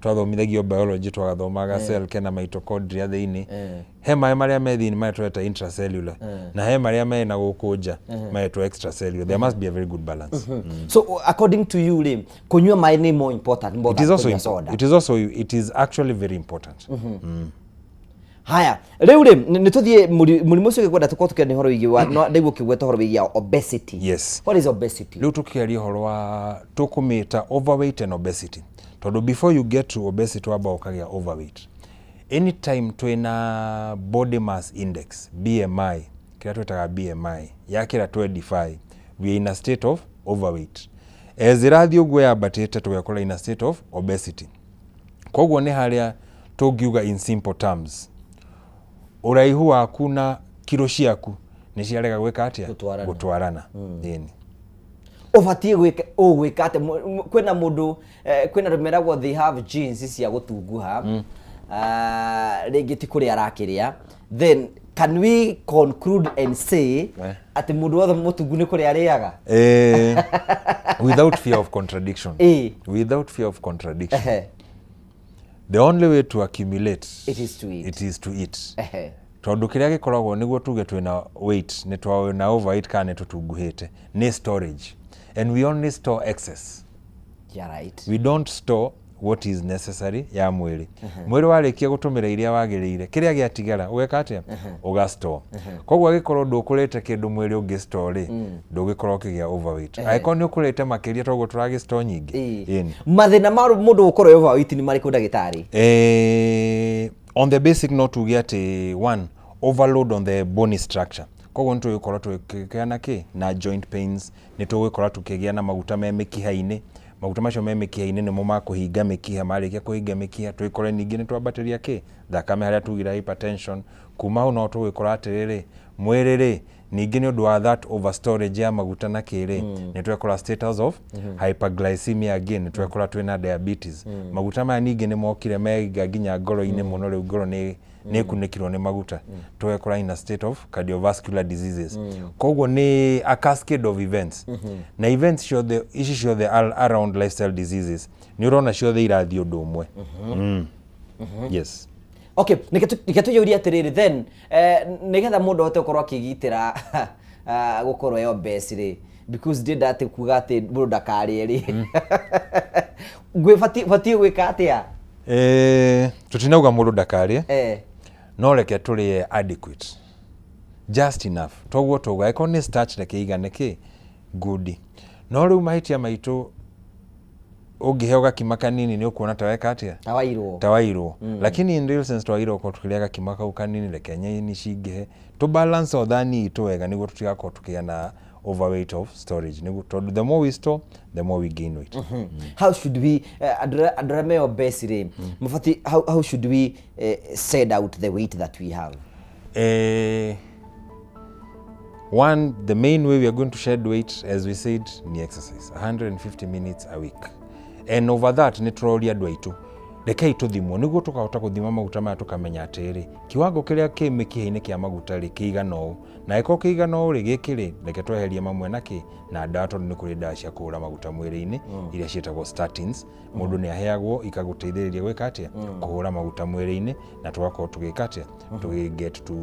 Twathomithagio biology, twagathomaga cell kena mitochondria thĩinĩ. He maĩ marĩa me thĩinĩ marĩa tũreta intracellular, na he marĩa me na gũkũ nja maretwo extracellular. There must be a very good balance. So according to you rĩ, kũnyua maĩ nĩ more important more It is than also kũnyua soda? It is also, it is actually very important. Haya, rĩu rĩ, nĩ tũthiĩ mũrimũ ũcio ũgĩkwenda tũkorwo tũkĩaria ũhoro wĩgiĩ wa no ndaigua ũkĩgweta ũhoro wĩgiĩ obesity. Yes. What is obesity? Rĩu tũkĩaria ũhoro wa tũkũmĩta overweight and obesity, tondũ before you get to obesity wamba ũkagĩa overweight. Anytime twĩna body mass index, BMI, kĩrĩa twĩtaga BMI yakĩra 25, we are in a state of overweight. As ĩrathiĩ ũguo yambatĩte, tũgekora in a state of obesity. Koguo nĩ harĩa tũngiuga in simple terms, ũraihu waku na kiro ciaku nĩ ciarega gwĩka atĩa? Gũtwarana. Gũtwarana. Ĩni. Ũbatiĩ gwĩka ũgwĩka atĩa? Kwĩna mũndũ, kwĩna andũ meragwo they have genes cia gũtunguha. Ah, rĩngĩ ti kũrĩa arakĩrĩa. Then can we conclude and say atĩ mũndũ wothe mũtungu nĩ kũrĩa arĩaga? Without fear of contradiction, without fear of contradiction, the only way to accumulate, It is to eat. It is to eat. Tondũ kĩrĩa gĩkoragwo nĩguo tuge twĩna weight, nĩ twĩna overweight kana nĩ tũtunguhĩte, nĩ storage, and we only store excess. We don't store what is necessary ya mwĩrĩ. Mwĩrĩ warĩkia gũtũmĩra iria wagĩrĩire, kĩrĩa gĩatigara ũgeka atĩa? Ũgastore. Koguo angĩkorwo ndũkũrĩte kĩndũ mwĩrĩ ũngĩ store rĩ, ndũgĩkorwo ũkĩgĩa overweight. Angĩkorwo nĩ ũkũrĩte makĩria, toguo tũragĩ store nyingĩ. Ĩni. Mathĩna ma mũndũ gũkorwo overweight nĩ marĩkũ, ndagĩtarĩ? On the basic, no tuge atĩ one, overload on the bony structure. Koguo nĩ tũgũkorwo tũkĩgĩa na kĩ na joint pains, nĩ tũgũkorwo tũkĩgĩa na maguta me mĩkiha-inĩ. Maguta macio me mĩkiha-inĩ nĩmo makũhinga mĩkiha. Marĩkia kũhinga mĩkiha, tũgĩkore ningĩ nĩ twambatĩria kĩ thakame, harĩa tugire hypertension. Kuma hau no tũgĩkora atĩrĩrĩ, mwĩrĩ rĩ, ningĩ nĩ ũndũ wa that over storage ya maguta na kĩrĩ, nĩ twekora status of hyperglycemia again, nĩ twekora twĩna diabetes. Maguta maya ningĩ nĩ mokire meiga nginya ngoro-inĩ mũno. Rĩu ngoro nĩ ĩkunĩkirwo nĩ maguta, tũgekora in a state of cardiovascular diseases. Koguo nĩ a cascade of events, na events ciothe ici ciothe around lifestyle diseases, nĩ ũrona ciothe irathiĩ ũndũ ũmwe. Yes. Okay, nĩke tũyũrie atĩrĩrĩ then, nĩgetha mũndũ ahote gũkorwo akĩgitĩra gũkorwo e obese rĩ, because ndĩenda atĩ kuga atĩ mũndũ ndakarĩe rĩ, batiĩ gwĩka atĩa? Tũtinauga mũndũ ndakarĩe, no reke tũrĩe adequate, just enough. Toguo tauga ĩkorwo nĩ starch, reke igane kĩ ngundi. No rĩu mahĩtia maitũ, ũngĩheo gakima kanini nĩ ũkuona ta weka atĩa? Tawairwo. Tawairwo. Lakini in real sense twagĩrĩirwo gũkorwo tũkĩrĩa gakima kau kanini, reke nyeni cingĩhe, tũ balance o thani itũ wega, nĩguo tũtigakorwo tũkĩgĩa na overweight of storage, nĩguo tondũ the more we store, the more we gain weight. How should we, andũ arĩa me obese rĩ, mabatiĩ how should we send out the weight that we have? One, the main way we are going to shed weight, as we said, ni exercise, 150 minutes a week. And over that, nĩ tũroria andũ aitũ Rekei tũthimwo nĩguo tũkahota gũthima maguta maya tũkamenya atĩrĩ kiwango kĩrĩa kĩ mĩkiha-inĩ kĩa maguta rĩ kĩigana ũũ, na ĩkorwo kĩigana ũũ rĩ gĩkĩ rĩ reke tweherie mamwe na kĩ na ndawa, tondũ nĩ kũrĩ ndawa cia kũhũra maguta mwĩrĩ-inĩ iria ciĩtagwo statins. Mũndũ nĩ aheagwo ikagũteithĩrĩria gwĩka atĩa kũhũra maguta mwĩrĩ-inĩ, na tũgakorwo tũgĩka atĩa tũgĩ get to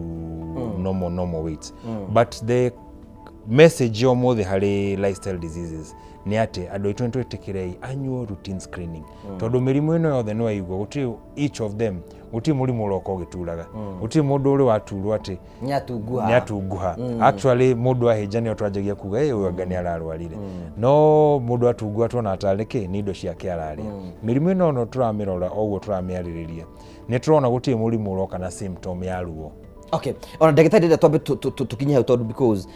normal weights. But the message ya ũmũthĩ harĩ lifestyle diseases nĩ atĩ andũ aitũ nĩ twĩtĩkĩrei annual routine screening, tondũ mĩrimũ ĩno yothe nĩ waigua gũtirĩ each of them, gũtirĩ mũrimũ ũroka ũgĩturaga, gũtirĩ mũndũ ũrĩ waturwo atĩ nĩ atunguha. Actually mũndũ ahĩnja nĩo twanjagia kuga ĩ ũyũ anga nĩ ararwarire, no mũndũ atunguha tuona atarĩ kĩ nĩ indo ciake ararĩa. Mĩrimũ ĩno no tũramĩrora o ũguo tũramĩarĩrĩria nĩ tũrona gũtirĩ mũrimũ ũroka na symptom ya ruo. Okay, ona ndagĩtarĩ ndĩrenda twambe tũkinye hau tondũ because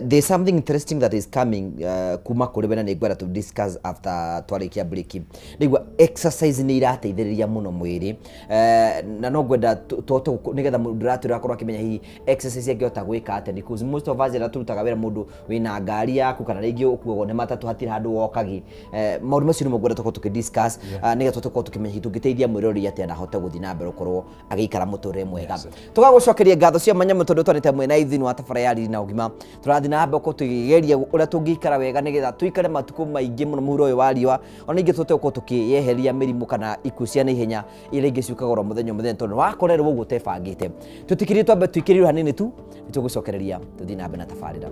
there's something interesting that is coming kuma kũrĩ we na nĩ ngwenda to discuss after twarĩkia break. Nĩigua exercise nĩ irateithĩrĩria mũno mwĩrĩ, na no ngwenda tũhote nĩgetha mũndũ ũratwĩra akorwo akĩmenya hihi exercise angĩhota gwĩka atĩa, because most of us arĩa tũrutaga wĩra mũndũ wĩna ngari yaku kana rĩngĩ ũkuagwo nĩ matatũ hatirĩ handũ wokagi. Maũndũ macio nĩmo ngwenda tũkorwo tũkĩ discuss nĩgetha tũhote gũkorwo tũkĩmenya hihi tũngĩteithia mwĩrĩ atĩa na ahote gũthiĩ na mbere gũkorwo agĩikara mũtũrĩre mwega. Tũgagũcokeria ngatho cia mwanya mũno tondũ twarĩte mwena thĩinĩ wa tabara ya Riri na Ũgima. Tũrathiĩ na mbere tũkĩgeria ũrĩa tũngĩikara wega nĩgetha tũikare matukũ maingĩ mũno mũhuro ũyũ wa riũa, ona ingĩ tũhote gũkorwo tũkĩyeheria mĩrimũ kana ikuũ cia naihenya iria ingĩ ciũkaga oro mũthenya mũthenya tondũ wakorerwo ũguo ũtebangĩte. Tũtikirie twambe tũikĩrĩrwo hanini tu nĩtũgũcokereria tũthiĩ na mbere na tabarĩra.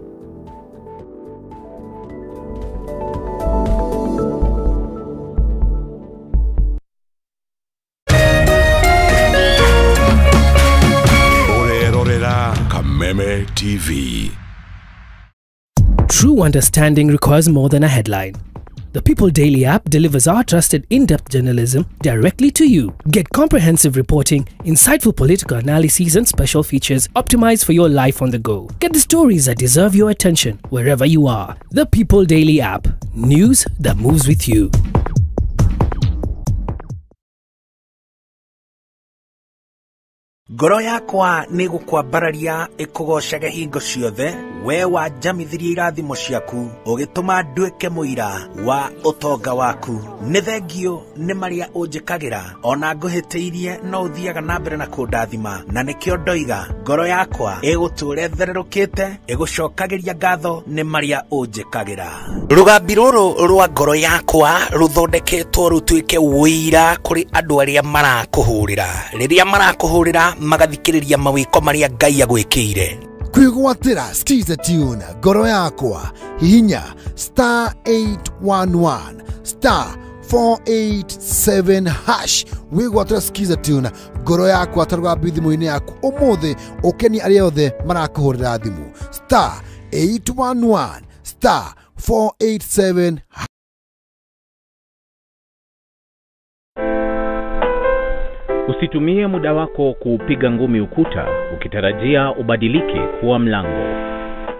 Kameme TV. True understanding requires more than a headline. The People Daily app delivers our trusted in-depth journalism directly to you. Get comprehensive reporting, insightful political analyses and special features optimized for your life on the go. Get the stories that deserve your attention wherever you are. The People Daily app. News that moves with you. Ngoro yakwa nĩ gũkwambararia ĩkũgocage hingo ciothe, we wanjamithirie irathimo ciaku ũgĩtũma nduĩke mũira wa ũtonga waku. Nĩ thengio nĩ marĩa ũnjĩkagĩra, ona ngũhĩtĩirie no ũthiaga na mbere na kũndathima, na nĩkĩo ndoiga ngoro yakwa ĩgũtũũra ĩthererũkĩte ĩgũcokagĩria ngatho nĩ marĩa ũnjĩkagĩra. Rũgambi rũrũ rwa ngoro yakwa rũthondeketwo rũtuĩke ũira kũrĩ andũ arĩa marakũhũrĩra, rĩrĩa marakũhũrĩra magathikĩrĩria mawĩko marĩa Ngai agwĩkĩire. Kwĩgwatĩra Skiza Tune ngoro yakwa, hihinya star 811 star 487 hash wĩgwatĩra Skiza Tune ngoro yakwa ta rũgambi thimũ-inĩ yaku ũmũthĩ, ũkenie arĩa othe marakũhũrĩra thimũ star 811 star 487. Usitumie muda wako kuupiga ngumi ukuta ukitarajia ubadilike kuwa mlango.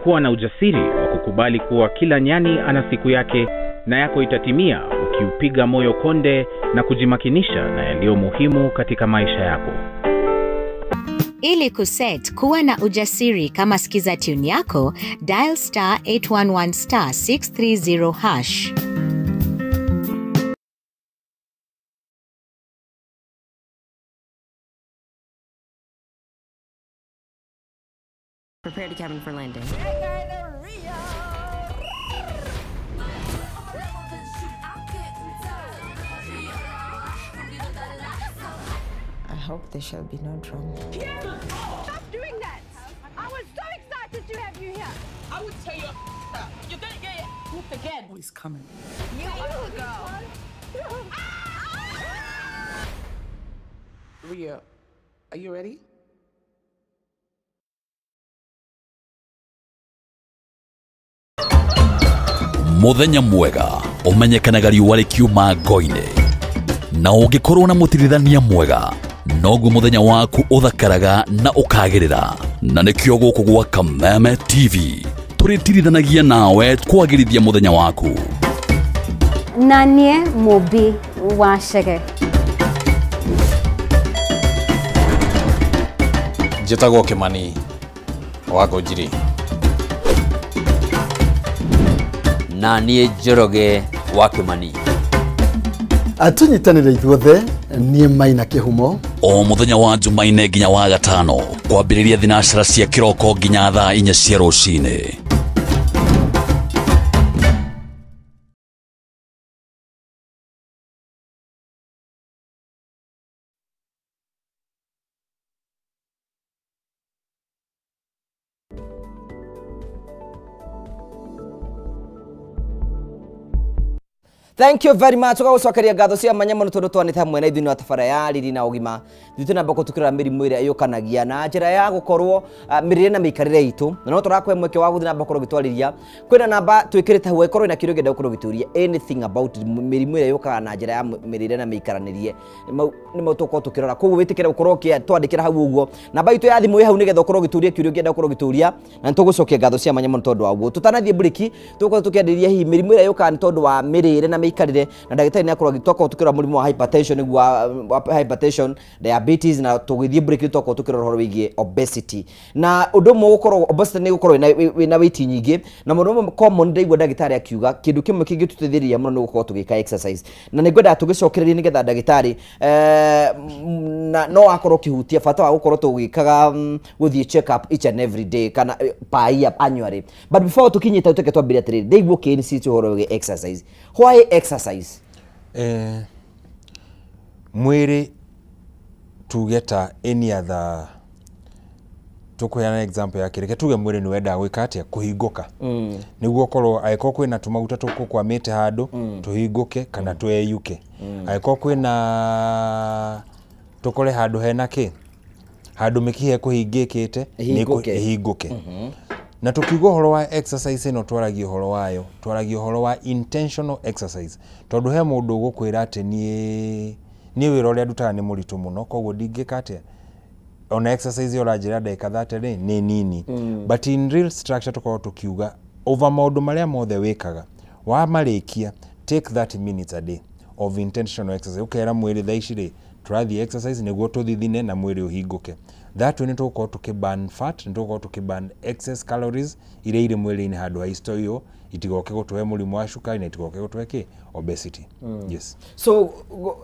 Kuwa na ujasiri wa kukubali kuwa kila nyani ana siku yake na yako itatimia ukiupiga moyo konde na kujimakinisha na yaliyo muhimu katika maisha yako. Ili kuset kuwa na ujasiri kama Skiza Tune yako, dial star 811 star 630 hash. Prepare to cabin for landing. I hope there shall be no drama. Stop doing that! I was so excited to have you here. I would tear your up. You're gonna get your whooped again. Oh, he's coming. You are the girl. Ria, are you ready? Muthenya mwega umenyekanaga riũa rĩkiuma ngo-inĩ, na ũngĩkorwo na mũtirithania mwega noguo muthenya waku ũthakaraga na ũkagĩrĩra. Na nĩkĩo gũkũ gwa Kameme TV tũrĩtirithanagia nawe kwagĩrithia muthenya waku. Na niĩ Mũmbi wa Chege. Njĩtagwo Kĩmani wa Ngũnjiri. Na niĩ Njoroge wa Kĩmani. Tũnyitanĩre ithuothe Niĩ Maina Kĩhumo. O mũthenya wa Jumaine nginya wa gatano kwambĩrĩria thinacara cia kĩroko nginya thaa 4 cia rũcinĩ. Thank you very much. Ugagucokeria ngatho cia mwanya muno tondu twanite hamwe na ithuĩ nĩ tabara ya riri na ũgima. Ithuĩ twĩna mbako tukĩrora mĩrimũ ĩrĩa yũkanagia na njĩra ya gũkorwo mĩrĩre na mĩikarĩre itũ, na no tũrakũhe mweke wa gũthiĩ na mbere gũkorwo ũgĩtwarĩria. Kwĩna namba twĩkĩrĩte hau ĩkorwo ĩna kĩũria ũngĩenda gũkorwo ũgĩtũria anything about mĩrimũ ĩrĩa yũkaga na njĩra ya mĩrĩre na mĩikaranĩrie. Nĩ mau tũgũkorwo tũkĩrora. Koguo wĩtĩkĩre gũkorwo ũkĩtwandĩkĩra hau ũguo. Namba itũ ya thimũ ĩ hau nĩgetha ũkorwo ũgĩtũria kĩũria ũngĩenda gũkorwo ũgĩtũria, na nĩtũgũcokia ngatho cia mwanya mũno tondũ wa ũguo. Tũtanathiĩ break, tũgũkorwo tũkĩarĩrĩria hihi mĩrimũ ĩrĩa yũkaga nĩ tondũ wa mĩrĩre na mĩikarĩre, na ndagĩtarĩ nĩ akorwo agĩtwakorwo tũkĩrora mũrimũ wa hypertension, nĩguo wa hypertension, diabetes, na tũgĩthiĩ break nĩ twakorwo tũkĩrora ũhoro wĩgiĩ obesity. Na ũndũ ũmwe gũkorwo obesity nĩ gũkorwo wĩna weight nyingĩ, na mũndũ ũmwe common ndaigua ndagĩtarĩ akiuga kĩndũ kĩmwe kĩngĩtũteithĩrĩria mũno nĩ gũkorwo tũgĩka exercise. Na nĩ ngwendaga tũgĩcokererie nĩgetha ndagĩtarĩ na no akorwo ũkĩhutia bata wa gũkorwo tũgĩkaga gũthiĩ check up each and every day kana per year annually. But before tũkinyĩte tũke twambĩrĩrie atĩrĩrĩ, ndaigua ũkĩ-insist ũhoro wĩgiĩ exercise. Why exercise? Mwĩrĩ tuge ta any other, tũkũheana example ya kĩreke tuge mwĩrĩ nĩ wendaga gwĩka atĩa, kũhingũka. Nĩguo ũkorwo angĩkorwo kwĩna tũmaguta tũkũkwamĩte handũ tũhingũke kana tweyuke. Angĩkorwo kwĩna tũkore handũ hena kĩ, handũ mĩkiha ĩkũhingĩkĩte ĩhingũke. Na tukiuga ũhoro wa exercise ĩno twaragia ũhoro wayo, twaragia ũhoro wa intentional exercise. Tondũ he mũndũ ũgũkwĩra atĩ niĩ wĩra ũrĩa ndutaga nĩ mũritũ mũno, koguo ndingĩka atĩa, ona exercise ĩyo ũranjĩra ndagĩka 30 rĩ nĩ nini. But in real structure tũkorwo tũkiuga over maũndũ marĩa mothe wĩkaga wamarĩkia, take 30 minutes a day of intentional exercise. Ũkera mwĩrĩ thaa ici rĩ tũrathiĩ exercise nĩguo tũthithine na mwĩrĩ ũhingũke. That way nĩ tũgũkorwo tũkĩ burn fat, nĩ tũgũkorwo tũkĩ burn excess calories iria irĩ mwĩrĩ-inĩ handũ ha istoyo itigoke gũtũhe mũrimũ wa cukari na itigoke gũtũhe kĩ obesity. Yes. So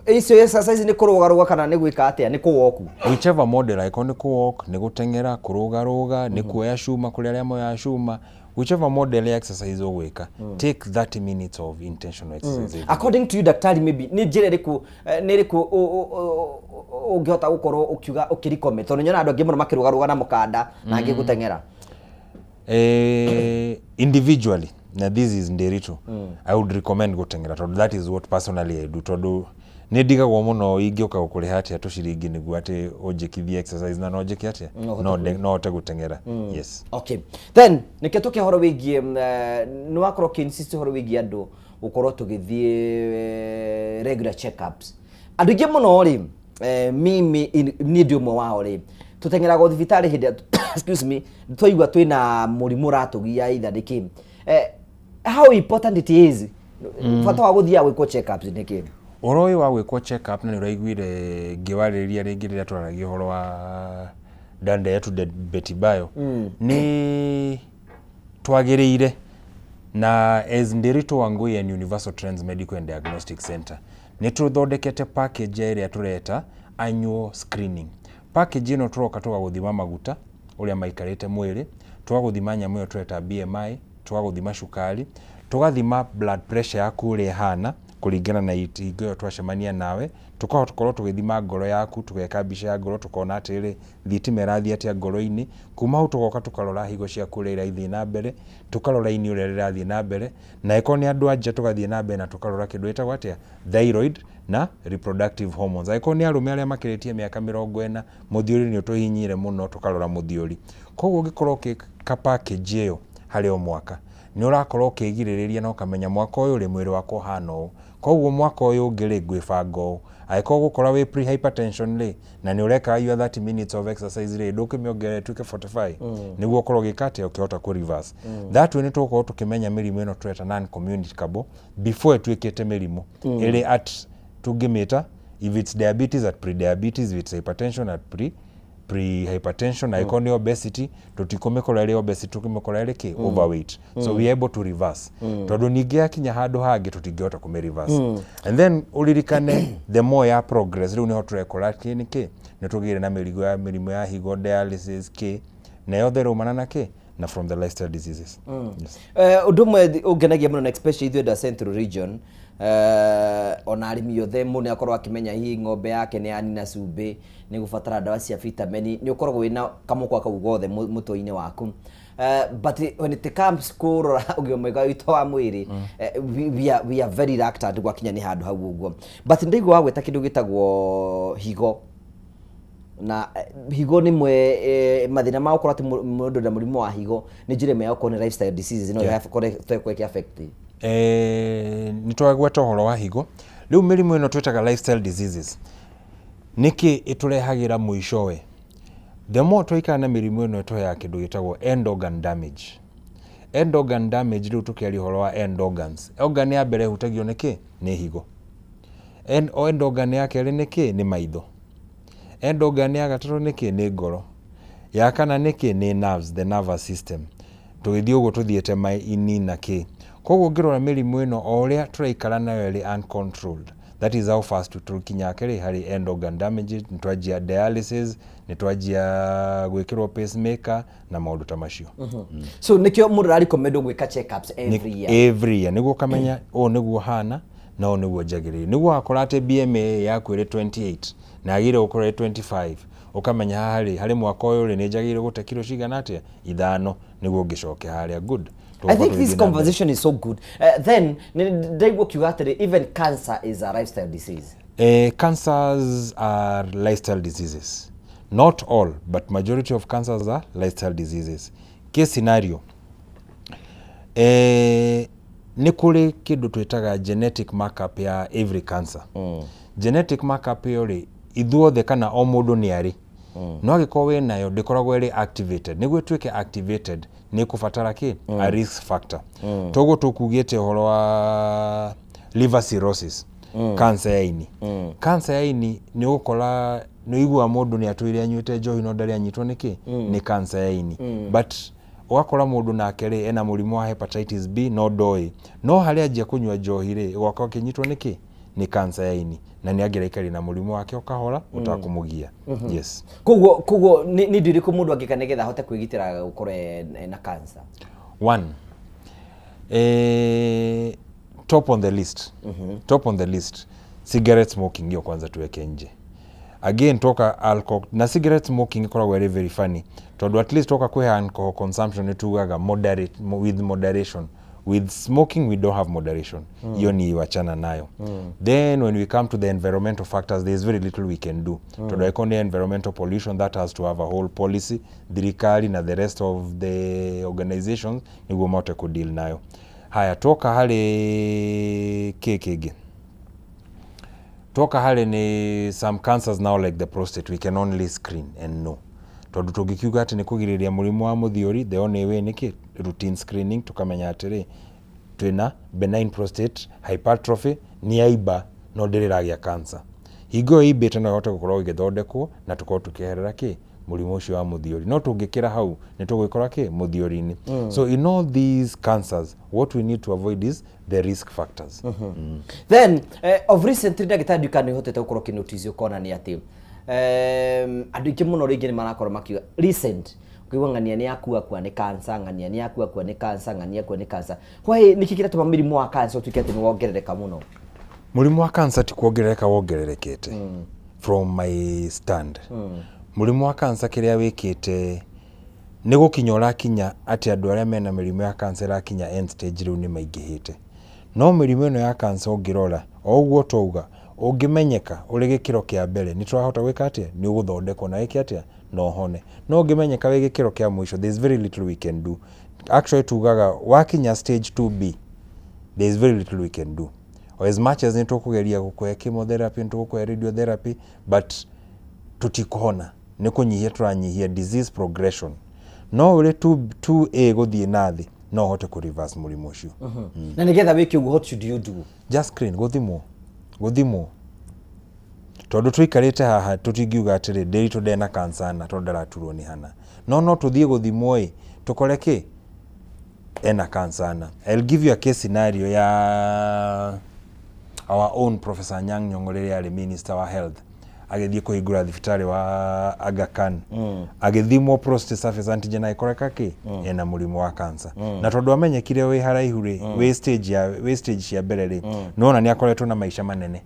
icio exercise nĩ kũrũgarũga kana nĩ gwĩka atĩa, nĩ kũwoku? Whichever model, angĩkorwo nĩ kũwalk, nĩ gũteng'era, kũrũgarũga, nĩ kuoya cuma kũrĩ arĩa moyaga cuma, whichever model ya exercise ũgwĩka, take 30 minutes of intentional exercise. According to you daktari, maybe nĩ njĩra ĩrĩkũ nĩ ĩrĩkũ ũngĩhota gũkorwo ũkiuga ũkĩrecommend, tondũ nyonaga andũ aingĩ mũno makĩrũgarũga na mũkanda na angĩ gũteng'era? Individually, na this is Nderitu, I would recommend gũteng'era tondũ that is what personally I do, tondũ nĩ ndigagwo mũno ingĩũka gũkũrĩha atĩa tũciringi nĩguo atĩ ũnjĩkithie exercise na no njĩke atĩa, no hote gũteng'era. Yes. Okay. Then nĩkĩo tũkĩ ũhoro wĩgiĩ nĩ wakorwo ũkĩ-insist ũhoro wĩgiĩ andũ gũkorwo tũgĩthiĩ regular checkups. Andũ aingĩ mũno rĩ, mimi niĩ ndĩ ũmwe wao rĩ, tũteng'eraga thibitarĩ hĩndĩ excuse me, twaigua twĩna mũrimũ ũratũgia either nĩ kĩ. How important it is bata wa gũthiaga gwĩkwo checkups nĩ kĩ? Ũhoro ũyũ wa gwĩkwo check up na nĩ ũraiguire ngĩwarĩrĩria rĩngĩ rĩrĩa twaragia ũhoro wa danda yetu Betty Bayo, nĩ twagĩrĩire na as Nderitu Wangui and Universal Trends Medical and Diagnostic Center nĩ tũthondekete package ĩrĩa tũreta annual screening. Package ĩno tũroka tũgagũthima maguta ũrĩa maikarĩte mwĩrĩ, tũgagũthima nyamũ ĩyo tũreta BMI, tũgagũthima cukari, tũgathima blood pressure yaku ũrĩa ĩhana kũringana na hingo ĩyo twacemania nawe, tũgakorwo tũgĩthima ngoro yaku, tũgeka mbica ya ngoro tũkona atĩrĩ thitima ĩrathiĩ atĩa ngoro-inĩ. Kuma hau tũgoka tũkarora higo ciaku ũrĩa irathiĩ na mbere, tũkarora ini ũrĩa rĩrathiĩ na mbere, na ĩkorwo nĩ andũ anja tũgathiĩ na mbere na tũkarora kĩndũ gĩtagwo atĩa thyroid na reproductive hormones. Angĩkorwo nĩ arũme arĩa makĩrĩtie mĩaka 40 mũthiũri nĩ ũtũhinyire mũno, tũkarora mũthiũri. Koguo ũngĩkorwo ũgĩka package ĩyo harĩ o mwaka, nĩ ũrakorwo ũkĩgirĩrĩria na ũkamenya mwaka ũyũ rĩ mwĩrĩ wakwa ũhana ũũ, koguo mwaka ũyũ ũngĩ rĩ ngwĩbanga ũũ. Angĩkorwo ũgũkora wĩ pre hypertension rĩ na nĩ ũreka your 30 minutes of exercise rĩ, ndũkĩmĩongerera ĩtuĩke 45 nĩguo ũkorwo ũgĩka atĩa ũkĩhota kũ reverse. That way nĩ tũgũkorwo tũkĩmenya mĩrimũ ĩno tũreta non communicable before ĩtuĩkĩte mĩrimũ ĩrĩ at tũngĩmĩta, if it's diabetes at pre-diabetes, if it's hypertension at pre Pre hypertension na ĩkorwo nĩ obesity, tũtikũmĩkora ĩrĩ obesity, tũkĩmĩkora ĩrĩ kĩ? Overweight. So we are able to reverse, tondũ ningĩ yakinya handũ hangĩ tũtingĩhota kũmĩ reverse. And then ũririkane, the more ya progress, rĩu nĩho tũrekora kĩ nĩ kĩ, nĩ tũgĩire na mĩrigo ya mĩrimũ ya higo, dialysis, kĩ, na yothe ĩraumana na kĩ? Na from the lifestyle diseases. Yes. Ũndũ ũmwe ũngenagia mũno, na especially ithuĩ andũ a Central Region, ona arĩmi othe, mũndũ nĩ akorwo akĩmenya hihi ng'ombe yake nĩ yanina cumbĩ, nĩ gũbatara ndawa cia vitamini, nĩ ũkoragwo wĩna kamũkwa kau gothe mũtwe-inĩ waku. But when it comes kũrora ũgima mwega witũ wa mwĩrĩ, we are very reluctant gwakinya nĩ handũ hau ũguo. But ndaigua wagweta kĩndũ gĩtagwo higo, na higo nĩ mwe mathĩna ma gũkorwo atĩ mũndũ na mũrimũ wa higo nĩ njĩra ĩmwe ya gũkorwo nĩ lifestyle diseases no ĩkorwo ĩkĩ affect. Nĩ twagweta ũhoro wa higo. Rĩu mĩrimũ ĩno twĩtaga lifestyle diseases, nĩkĩ ĩtũrehagĩra mũicowe? The more twaikara na mĩrimũ ĩno, ĩtũheaga kĩndũ gĩtagwo end organ damage. End organ damage, rĩu tũkĩaria ũhoro wa end organs, organ ya mbere ĩhutagio nĩ kĩ? Nĩ higo. End organ ya kerĩ nĩ kĩ? Nĩ maitho. End organ ya gatatũ nĩ kĩ? Nĩ ngoro. Ya kana nĩ kĩ? Nĩ nerves, the nervous system. Tũgĩthiĩ ũguo tũthiĩte maini na kĩ. Koguo ũngĩrora mĩrimũ ĩno, o ũrĩa tũraikara nayo ĩrĩ uncontrolled, that is how fast tũkinya kĩrĩ harĩ end organ damage. Nĩ twanjia dialysis, nĩ twanjia gwĩkĩrwo pacemaker na maũndũ ta macio. So nĩkĩo mũndũ ararecommendwo gwĩka checkups every year. Every year, nĩguo ũkamenya ũũ nĩguo hana na ũũ nĩguo njagĩrĩire, nĩguo wakora atĩ BMI yaku ĩrĩ 28 na yagĩrĩire gũkorwo ĩrĩ 25, ũkamenya haha rĩ, harĩ mwaka ũyũ rĩ, nĩ njagĩrĩire gũte kiro cigana atĩa? 5, nĩguo ngĩcoke harĩa good. I think this conversation is so good. Then ndaigua kiuga atĩrĩ, even cancer is a lifestyle disease. Cancers are lifestyle diseases. Not all, but majority of cancers are lifestyle diseases. Case scenario. Nĩ kũrĩ kĩndũ twĩtaga genetic markup ya every cancer. Genetic markup ĩyo rĩ, ithuothe kana o mũndũ nĩ arĩ. No angĩkorwo wĩ nayo, ndĩkoragwo ĩrĩ activated. Nĩguo ĩtuĩke activated, nĩ ĩkũbatara kĩ? A risk factor. Toguo tũkugĩte ũhoro wa liver cirrhosis, cancer ya ini. Cancer ya ini nĩ ũgũkora nĩ ũiguaga mũndũ nĩ atũire anyuĩte njohi no ndarĩ anyitwo nĩ kĩ? Nĩ cancer ya ini. But ũgakora mũndũ nake rĩ, ena mũrimũ wa hepatitis B no ndoĩ, no harĩa anjia kũnyua njohi rĩ, ũgakorwo akĩnyitwo nĩ kĩ? Nĩ cancer ya ini, na nĩ angĩraikaria na mũrimũ wake o kahora ũtakũmũgia. Yes. Koguo nĩ indo irĩkũ mũndũ angĩka nĩgetha ahote kwĩgitĩra gũkorwo ena cancer? One, top on the list, top on the list, cigarette smoking. Hiyo kwanza tuweke nje. Again, toka alcohol na cigarette smoking ikoragwo ĩrĩ very funny, tondũ at least toka kwĩ alcohol consumption nĩ tugaga moderate, with moderation. With smoking we don't have moderation. Hiyo ni wachana nayo. Then when we come to the environmental factors, there is very little we can do, tondũ angĩkorwo nĩ environmental pollution, that has to have a whole policy, thirikari na the rest of the organizations, nĩguo mahote kũdeal nayo. Haya, toka harĩ kĩ kĩngĩ, toka harĩ ni some cancers now like the prostate, we can only screen and know, tondũ tũngĩkiuga atĩ nĩ kũgirĩrĩria mũrimũ wa mũthiũri, the only way nĩ kĩ? Routine screening, tukamenya atĩrĩ, twĩna benign prostate hypertrophy, nĩ yaimba no ndĩrĩ ĩragĩa cancer. Hingo ĩyo imbĩte no ĩhote gũkorwo ĩgĩthondekwo na tũkorwo tũkĩeherera kĩ? Mũrimũ ũcio wa mũthiũri. No tũngĩkĩra hau, nĩ tũgwĩkora kĩ? Mũthiũri-inĩ. So in all these cancers, what we need to avoid is the risk factors. Then of recently, ndagĩtarĩ, nduĩka nĩ ũhotete gũkorwo ũkĩnotice, ũkona nĩ atĩ andũ aingĩ mũno rĩngĩ nĩ marakorwo makiuga recent, ũkaigua ng'ania nĩ akua kua nĩ cancer, ng'ania nĩ akua kua nĩ cancer, ng'ania akua nĩ cancer. Why? Nĩkĩ kĩratũma mĩrimũ wa cancer ũtuĩke atĩ nĩ wongerereka mũno? Mũrimũ wa cancer ti kuongerereka wongererekete. From my stand, mũrimũ wa cancer kĩrĩa wĩkĩte nĩ gũkinya ũrakinya atĩ andũ arĩa mena mĩrimũ ya cancer ĩrakinya end stage rĩu nĩ maingĩhĩte. No mĩrimũ ĩno ya cancer, ũngĩrora o ũguo twauga, ũngĩmenyeka ũrĩ gĩkĩro kĩa mbere, nĩ tũrahota gwĩka atĩa? Nĩ ũgũthondekwo na wĩke atĩa? Na ũhone. No ũngĩmenyeka wĩ gĩkĩro kĩa mũico, there is very little we can do. Actually, tugaga wakinya stage 2B, there is very little we can do. Or as much as nĩ tũkũgeria gũkũhe chemotherapy, nĩ tũgũkũhe radiotherapy, but tũtikũhona, nĩ kũnyihia tũranyihia disease progression. No ũrĩ 2A gũthiĩ na thĩ, no ũhote kũ reverse mũrimũ ũcio. Na nĩgetha wĩke ũguo, what should you do? Just screen, gũthimwo, gũthimwo. Tondũ tũikarĩte haha tũtingiuga atĩrĩ Ndĩritũ ndena cancer na tondũ ndaraturwo nĩ hana. No no tũthiĩ gũthimwo ĩ tũkore kĩ ena cancer na. I'll give you a case scenario ya our own Professor Anyang' Nyong'o rĩrĩa arĩ Minister wa Health, agĩthiĩ kũhingũra thibitarĩ wa Aga Khan, agĩthimwo prostate surface antigen, agĩkoreka kĩ ena mũrimũ wa cancer. Na tondũ amenyekire wĩ haraihu rĩ, wĩ stage cia mbere rĩ, nĩwona nĩ akoretwo na maica manene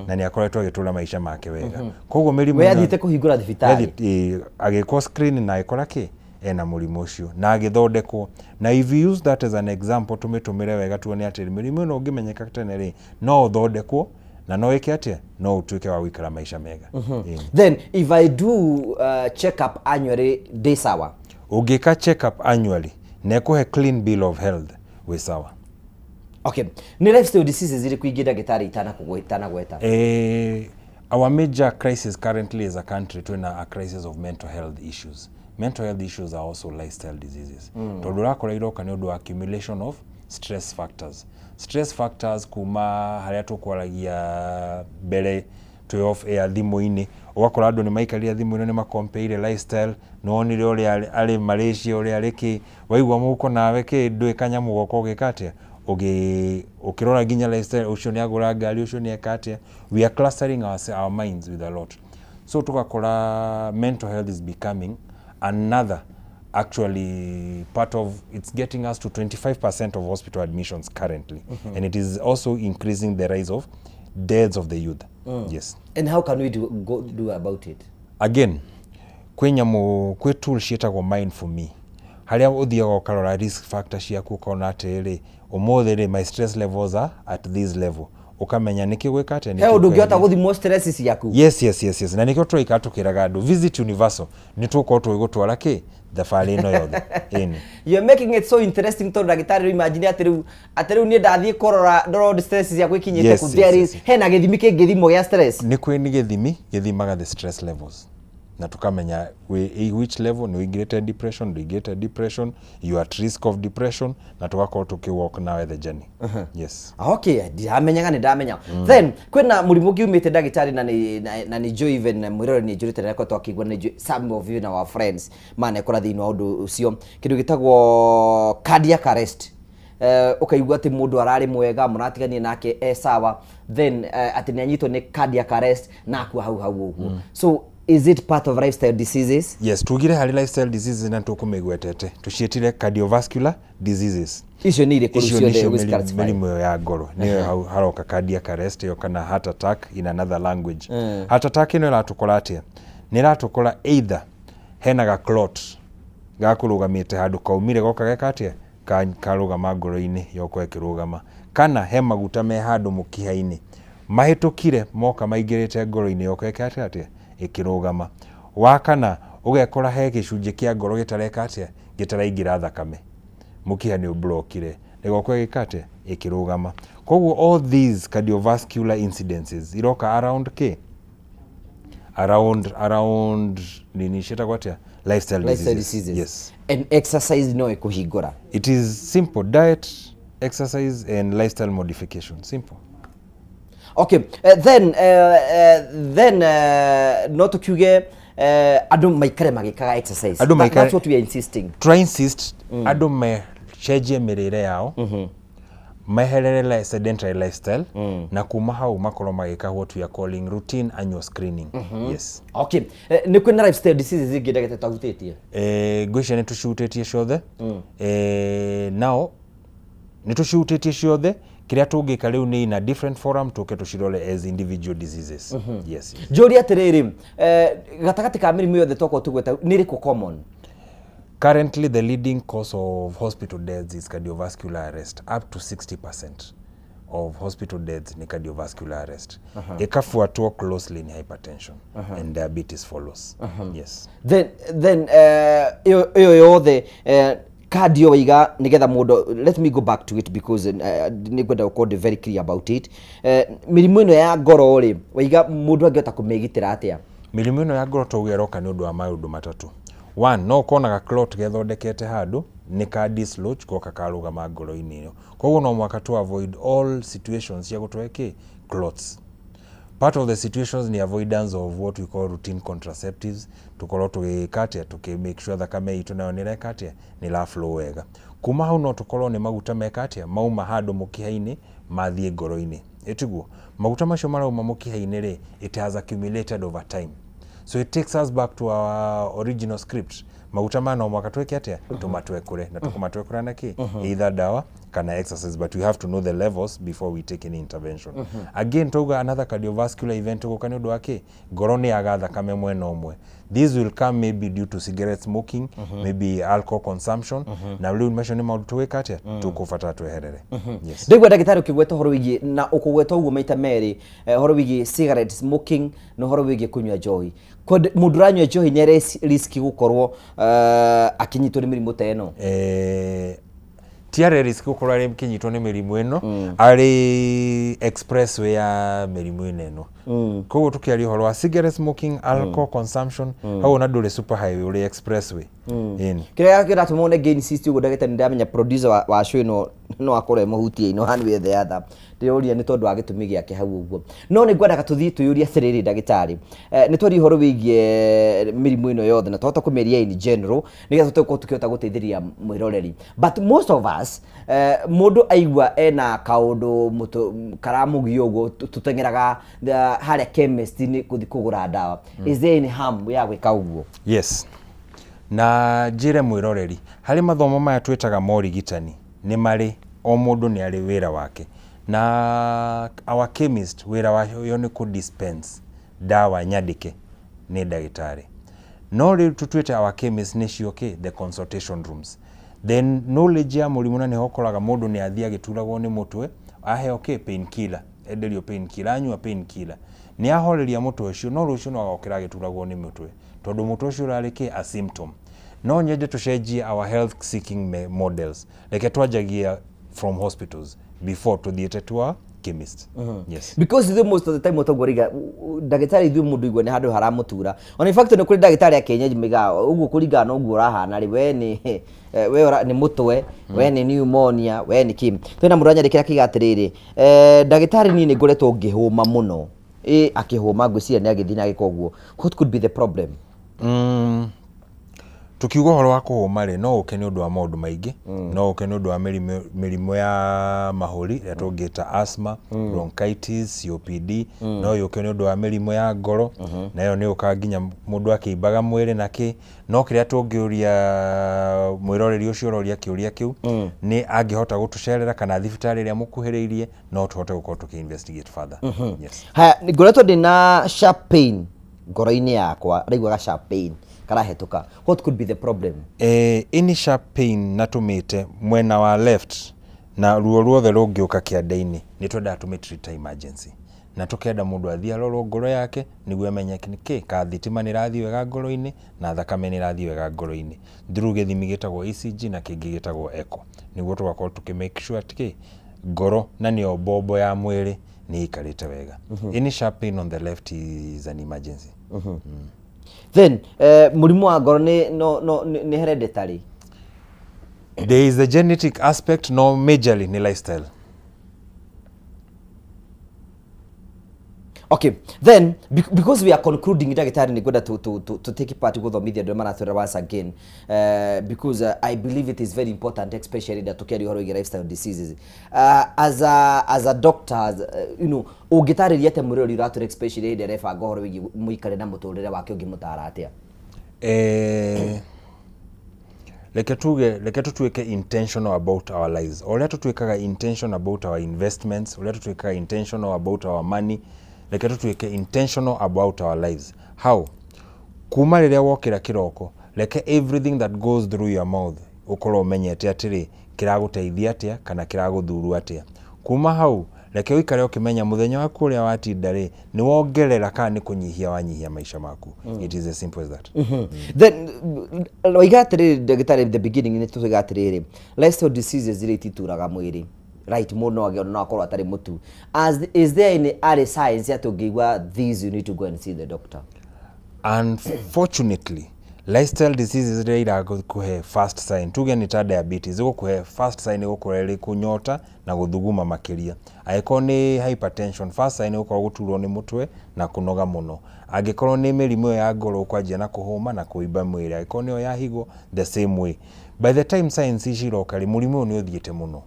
na nĩ akoretwo agĩtũra maica make wega. Koguo mĩrimũ We ĩno- athiĩte kũhingũra thibitarĩ. Agĩkwo screen na agĩkora kĩ ena mũrimũ ũcio na agĩthondekwo. Na if you use that as an example, tũmĩtũmĩre wega, tuone atĩ mĩrimũ ĩno ũngĩmenyeka tene rĩ, no ũthondekwo na no ĩke atĩa, no ũtuĩke wa gũikara maica mega. Ĩĩ. Then if I do check up annually, ndĩ sawa? Ũngĩka check up annually na ĩkũhe clean bill of health, wĩ sawa. Okay, nĩ lifestyle diseases irĩkũ ingĩ, ndagĩtarĩ, itanagweta? Our major crisis currently as a country, twina a crisis of mental health issues. Mental health issues are also lifestyle diseases, tondũ ũrakora iroka nĩ ũndũ wa accumulation of stress factors. Stress factors kuma harĩa tũkwaragia mbere twĩ off air, thimũ-inĩ, ũgakora andũ nĩ maikarire thimũ-inĩ, nĩ makompeire lifestyle, nĩwonire ũrĩa arĩ Malaysia, ũrĩa arĩ kĩ, waigua mũhuko nawe kĩ ndũĩ kanyamũ goka ũgĩka atĩa, ũgĩ ũkĩrora nginya lifestyle ũcio nĩ agũra ngari, ũcio nĩ eka atĩa. We are clustering our minds with a lot, so tũgakora mental health is becoming another, actually part of it's getting us to 25% of hospital admissions currently, and it is also increasing the rise of deaths of the youth. Yes. And how can we do about it? Again, kwĩ nyamũ, kwĩ tool ciĩtagwo Mind for Me, harĩa ũthiaga ũkarora risk factor ciaku, ũkona atĩrĩrĩ, ũmũthĩ rĩ, my stress levels are at this level, ũkamenya nĩkĩ gwĩka atĩa, He nĩkĩ ũndũ ũngĩhota ũkwendia. Gũthimwo stress ciaku? Yes, na nĩkĩo tũraikara tũkĩraga andũ visit Universal, nĩ tũgũkorwo tũgĩgũtwara kĩ thabarĩ ĩno yothe, ĩni. You're making it so interesting, tondũ ndagĩtarĩ, rĩu imagine atĩ rĩu niĩ ndathiĩ kũrora ndorwo stress ciakwa ikinyĩte kũ. There is hena gĩthimi kĩngĩthimwo gĩa stress? Nĩ kwĩ, nĩ gĩthimi gĩthimaga the stress levels na tukamenya wĩ which level, nĩ ũingĩrĩte depression, ndũingĩrĩte depression, you are at risk of depression, na tũgakorwo tũkĩ walk nawe the journey. Yes. Okay, ndiramenyaga, nĩ ndamenya. Then kwĩna mũrimũ ũngĩ umĩte, ndagĩtarĩ, na nĩ njũĩ even mwĩrore nĩ njũrĩte na twakĩigua nĩ njũĩ some of you, our friends, manekora thĩinĩ wa ũndũ ũcio, kĩndũ gĩtagwo cardiac arrest. Ũkaigua atĩ mũndũ ararĩ mwega, mũratiganie nake e sawa, then atĩ nĩ anyitwo nĩ cardiac arrest na akua hau hau ũguo. So is it part of lifestyle diseases? Yes, tugire harĩ lifestyle diseases na tũkũmĩgwetete, tũciĩtire cardiovascular diseases. Icio nĩ irĩkũ rĩu Icio ciothe nĩcio ũgĩci-classify? mĩrimũ ĩyo ya ngoro, nĩyo hau haroka cardiac arrest ĩyo, kana heart attack in another language. Heart attack ĩno ĩratũkora atĩa? Nĩ ĩratũkora either hena ga clot gakũrũgamĩte handũ, kaumire goka geka atĩa, karũgama ngoro-inĩ, yoka ĩkĩrũgama, kana he maguta me handũ mũkiha-inĩ mahĩtũkire moka maingĩrĩte ngoro-inĩ, yoka ĩka atĩa, ĩkĩrũgama. Wa kana ũgekora he gĩcunjĩ kĩa ngoro gĩtareka atĩa, gĩtaraingĩra thakame, mũkiha nĩ ũblokire, ĩgoka ĩgĩka atĩa, ĩkĩrũgama. Koguo all these cardiovascular incidences iroka around kĩ around nini, ciĩtagwo atĩa, lifestyle Lifestyle diseases. diseases. Yes. And exercise no ĩkũhingũra? It is simple: diet, exercise and lifestyle modification. Simple. Okay, then no tukiuge andũ maikare magĩkaga exercise? Andũ That's what we are insisting. Try insist andũ mecenjie mĩrĩre yao, meherere sedentary lifestyle, na kuma hau makorwo magĩka what we are calling routine annual screening. Yes. Okay, nĩ kwĩna lifestyle diseases ingĩ, ndagĩtarĩ, twahutĩtie? Ngwĩciria nĩ tũcihutĩtie ciothe. Nao nĩ tũcihutĩtie ciothe. Kĩrĩa tũngĩka rĩu nĩ in a different forum tũke tũcirore as individual diseases. Yes. Njũrie atĩrĩrĩ, gatagatĩ ka mĩrimũ yothe twakorwo tũgweta, nĩ ĩrĩkũ common? Currently, the leading cause of hospital deaths is cardiovascular arrest. Up to 60% of hospital deaths ni cardiovascular arrest. Ikafuatwa closely ni hypertension, and diabetes follows. Yes. Then ĩyo yothe, cardio waiga nigetha mũndũ, let me go back to it because nĩ ngwenda gũkorwo ndĩ very clear about it. Mĩrimũ ĩno ya ngoro rĩ, waiga mũndũ angĩhota kũmĩgitĩra atĩa? Mĩrimũ ĩno ya ngoro tauge ĩroka nĩ ũndũ wa maũndũ matatũ. One, no ũkona ga clot gethondekete handũ, nĩ ka dislodge goka karũgama ngoro-inĩ ĩyo. Koguo no mũhaka to avoid all situations cia gũtũhe kĩ clots. Part of the situations ni avoidance of what we call routine contraceptives, tukorwo tũgĩka atĩa, tũkĩ make sure thakame itũ nayo nĩ ĩreka atĩa, nĩ ĩra flow wega. Kuma hau no tũkorwo nĩ maguta meka atĩa, mauma handũ mũkiha-inĩ mathiĩ ngoro-inĩ, ĩtiguo maguta macio marauma mũkiha-inĩ rĩ, it has accumulated over time, so it takes us back to our original script. Maguta maya no mwaka twĩke atĩa, tũmatwekũre, na tũkũmatwekũra na kĩ? Either dawa kana exercise, but we have to know the levels before we take any intervention. Again, tauga another cardiovascular event gũka nĩ ũndũ wa kĩ? Ngoro nĩ yaga thakame mwena ũmwe. This will come maybe due to cigarette smoking, maybe alcohol consumption, na rĩu macio nĩ maũndũ tũgwĩka atĩa, tũkũbatara tweherere. Yes. Ndaigua ndagĩtarĩ ũkĩgweta ũhoro wĩgiĩ na ũkũgweta ũguo maita merĩ, ũhoro wĩgiĩ cigarette smoking na ũhoro wĩgiĩ kũnyua njohi. Mũndũ ũranyua njohi nĩ arĩ risk gũkorwo akĩnyitwo nĩ mĩrimũ ta ĩno? Ti arĩ risk gũkorwo arĩ kĩnyitwo nĩ mĩrimũ ĩno, arĩ expressway ya mĩrimũ ĩno. Koguo tũkĩaria ũhoro wa cigarette smoking, alcohol consumption, hau ona ndũrĩ super highway, ũrĩ expressway. Ĩni. Kĩrĩa kĩratũma one gain cyst ũguo ndagĩtarĩ, ndamenya producer wa show ĩno no akorwo emũhutie ino one way or the other, ndĩroria nĩ tondũ wa gĩtũmi gĩake hau ũguo. No nĩ ngwendaga tũthiĩ twĩyũrie atĩrĩrĩ ndagĩtarĩ, nĩ twaria ũhoro wĩgiĩ mĩrimũ ĩno yothe na twahota kũmĩaria in general nĩgetha tũkorwo tũkĩhota gũteithĩrĩria mwĩroreri, but most of us, mũndũ aigua ena kaũndũ karamũgia ũguo, tũteng'eraga harĩa chemist-inĩ gũthiĩ kũgũra ndawa. Is there any harm ya gwĩka ũguo? Yes, na njĩre mwĩroreri, harĩ mathomo maya twĩtaga morigitani, nĩ marĩ o mũndũ nĩ arĩ wĩra wake, na our chemist wĩra wayo nĩ kũ dispense dawa nyandĩke nĩ ndagĩtarĩ. No rĩu tũtuĩte our chemist nĩcio kĩ? The consultation rooms. Then knowledge ya mũrimũ, na nĩho ũkoraga mũndũ nĩ athiĩ agĩturagwo nĩ mũtwe, aheo kĩ? Painkiller, enderio painkiller, anyua painkiller nĩ ahoreria mũtwe ũcio, no rũciũ no agokĩra agĩturagwo nĩ mũtwe, tondũ mũtwe ũcio ũrarĩ kĩ? A symptom. No nyende tũcenjie our health seeking models. Reke twanjagia from hospitals before tuthiĩte to our chemist. Yes. Because ithuĩ most of the time ũtoguo riga ndagĩtarĩ, ithuĩ mũndũ igua nĩ handũ haramũtura. Ona in fact nĩ kũrĩ ndagĩtarĩ a kienyeji maigaga ũguo kũringana na ũguo ũrahana rĩ, we nĩ we nĩ mũtwe, we nĩ pneumonia, we nĩ kĩ. Twĩna mũndũ anyandĩkĩra akiuga atĩrĩrĩ, ndagĩtarĩ, niĩ nĩ ngoretwo ngĩhũma mũno, ĩ akĩhũma ngwĩciria nĩ agĩthiĩ na agĩka ũguo. What could be the problem? Tukiuga ũhoro wa kũhũma rĩ, no ũke nĩ ũndũ wa maũndũ maingĩ. No ũke nĩ ũndũ wa mĩrimũ ya mahũri ĩrĩa tũngĩta asthma, bronchitis, COPD. No yũke nĩ ũndũ wa mĩrimũ ya ngoro, nayo nĩ yũkaga nginya mũndũ akĩimbaga mwĩrĩ na kĩ. No kĩrĩa tũngĩũria mwĩroreri ũcio ũroria kĩũria kĩu, nĩ angĩhota gũtũcerera kana thibitarĩ ĩrĩa mũkuhĩrĩirie, no tũhote gũkorwo tũkĩ investigate further. Yes. Haya, ngoretwo ndĩna sharp pain ngoro-inĩ yakwa, araiguaga sharp pain karahetũka. What could be the problem? Any sharp pain na tũmĩte mwena wa left na ruo ruothe rũngĩũka kĩande-inĩ, nĩ twendaga tũmĩ ta emergency, na tũkenda mũndũ athiĩ arorwo ngoro yake nĩguo amenye nĩkĩ ka thitima nĩ ĩrathiĩ wega ngoro-inĩ na thakame nĩ ĩrathiĩ wega ngoro-inĩ through gĩthimi gĩtagwo ECG na kĩngĩ gĩtagwo echo, nĩguo tũgakorwo tũkĩ make sure atĩ ngoro, na nĩyo mbombo ya mwĩrĩ, nĩ ĩikarĩte wega. Any sharp pain on the left is an emergency. Then mũrimũ wa ngoro nĩ no no nĩ hereditary? There is a genetic aspect, no majorly ni lifestyle. Okay, then because we are concluding, ndagĩtarĩ, nĩ ngwenda to take part gũthomithia andũ arĩa maratwĩra once again, because I believe it is very important, especially that tũkĩaria ũhoro wĩgiĩ lifestyle diseases. As a doctor, ũngĩtarĩria atĩa mũrĩrori ũratwĩra, especially hĩndĩ arebanga ũhoro wĩgiĩ mũikare na mũtũrĩre wake, ũngĩmũtara atĩa? Reke tuge, reke tutuĩke intentional about our lives, o ũrĩa tũtuĩkaga intentional about our investments, ũrĩa tũtuĩkaga intentional about our money. Reke tũtuĩke intentional about our lives. How? Kuma rĩrĩa wokĩra kĩroko, reke everything that goes through your mouth ũkorwo ũmenyete atĩrĩ, kĩragũteithia atĩa kana kĩragũthuru atĩa. Kuma hau, reke ũikare ũkĩmenya mũthenya waku ũrĩa watinda rĩ, nĩ wongerera kana nĩ kũnyihia wanyihia maica maku. It is as simple as that. Then waiga atĩrĩrĩ ndagĩtarĩ, in the beginning nĩ tũiga atĩrĩrĩ, lifestyle diseases iria itituraga mwĩrĩ, right? Mũndũ no agĩona no akorwo atarĩ mũtu. As is there any early signs atĩ ũngĩigua this, you need to go and see the doctor? Unfortunately, Lifestyle diseases rĩrĩa irakũhe first sign, tuge nĩ ta diabetes, ĩgũkũhe first sign ĩgũkorwo ĩrĩ kũnyota na gũthuguma makĩria. Angĩkorwo nĩ hypertension, first sign ĩgũkorwo gũturwo nĩ mũtwe na kũnoga mũno. Angĩkorwo nĩ mĩrimũ ĩyo ya ngoro, ũkwanjia na kũhũma na kũimba mwĩrĩ. Angĩkorwo nĩyo ya higo, the same way. By the time signs ici iroka rĩ, mũrimũ ũyũ nĩ ũthiĩte mũno.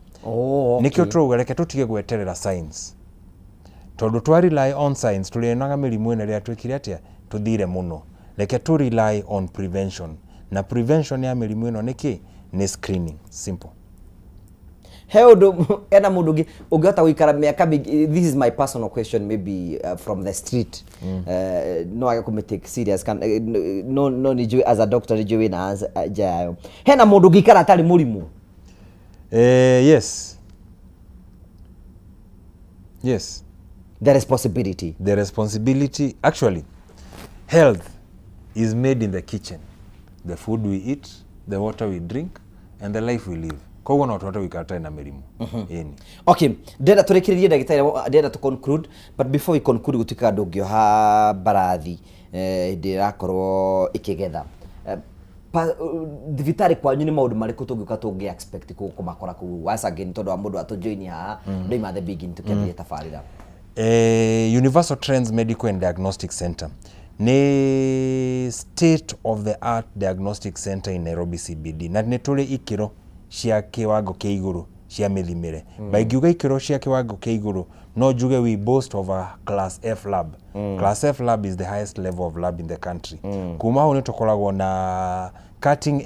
Nĩkĩo tũrauga reke tũtige gweterera signs, tondũ twa rely on signs tũrĩonaga mĩrimũ ĩno ĩrĩa twĩkire atĩa, tũthire mũno. Reke tũ rely on prevention, na prevention ya mĩrimũ ĩno nĩ kĩ? Nĩ screening, simple. He ũndũ ena mũndũ ũngĩ ũngĩhota gũikara mĩaka mĩingĩ? This is my personal question, maybe from the street. No age kũmĩ take serious kan, no nĩ njũĩ as a doctor, nĩ njũĩ wĩna answer nja yayo. Hena mũndũ ũngĩikara atarĩ mũrimũ? Yes. There is possibility. The responsibility, actually, health is made in the kitchen. The food we eat, the water we drink, and the life we live. Koguo no tũhote gũikara tũtarĩ na mĩrimũ. Ĩni. Okay, ndĩrenda tũrĩkĩrĩrie, ndagĩtarĩ, ndĩrenda to conclude, but before we conclude, gũtuĩkaga ndũngĩoha mbarathi hĩndĩ ĩrakorwo ĩkĩgetha. Thibitarĩ kwanyu nĩ maũndũ marĩkũ tũngĩũka tũngĩ expect kũmakora kũu? Once again, tondũ wa mũndũ atũjoini haha, ndoima the beginning tũkĩambĩrĩria tabarĩra. Universal Trends Medical and Diagnostic Center nĩ state of the art diagnostic center in Nairobi CBD, na nĩ tũrĩ ikĩro cia kĩwango kĩa igũrũ cia mĩthimĩre. Baingiuga ikĩro cia kĩwango kĩa igũrũ, no njuge we boast of a class F lab. Class F lab is the highest level of lab in the country. Kuma hau nĩ tũkoragwo na cutting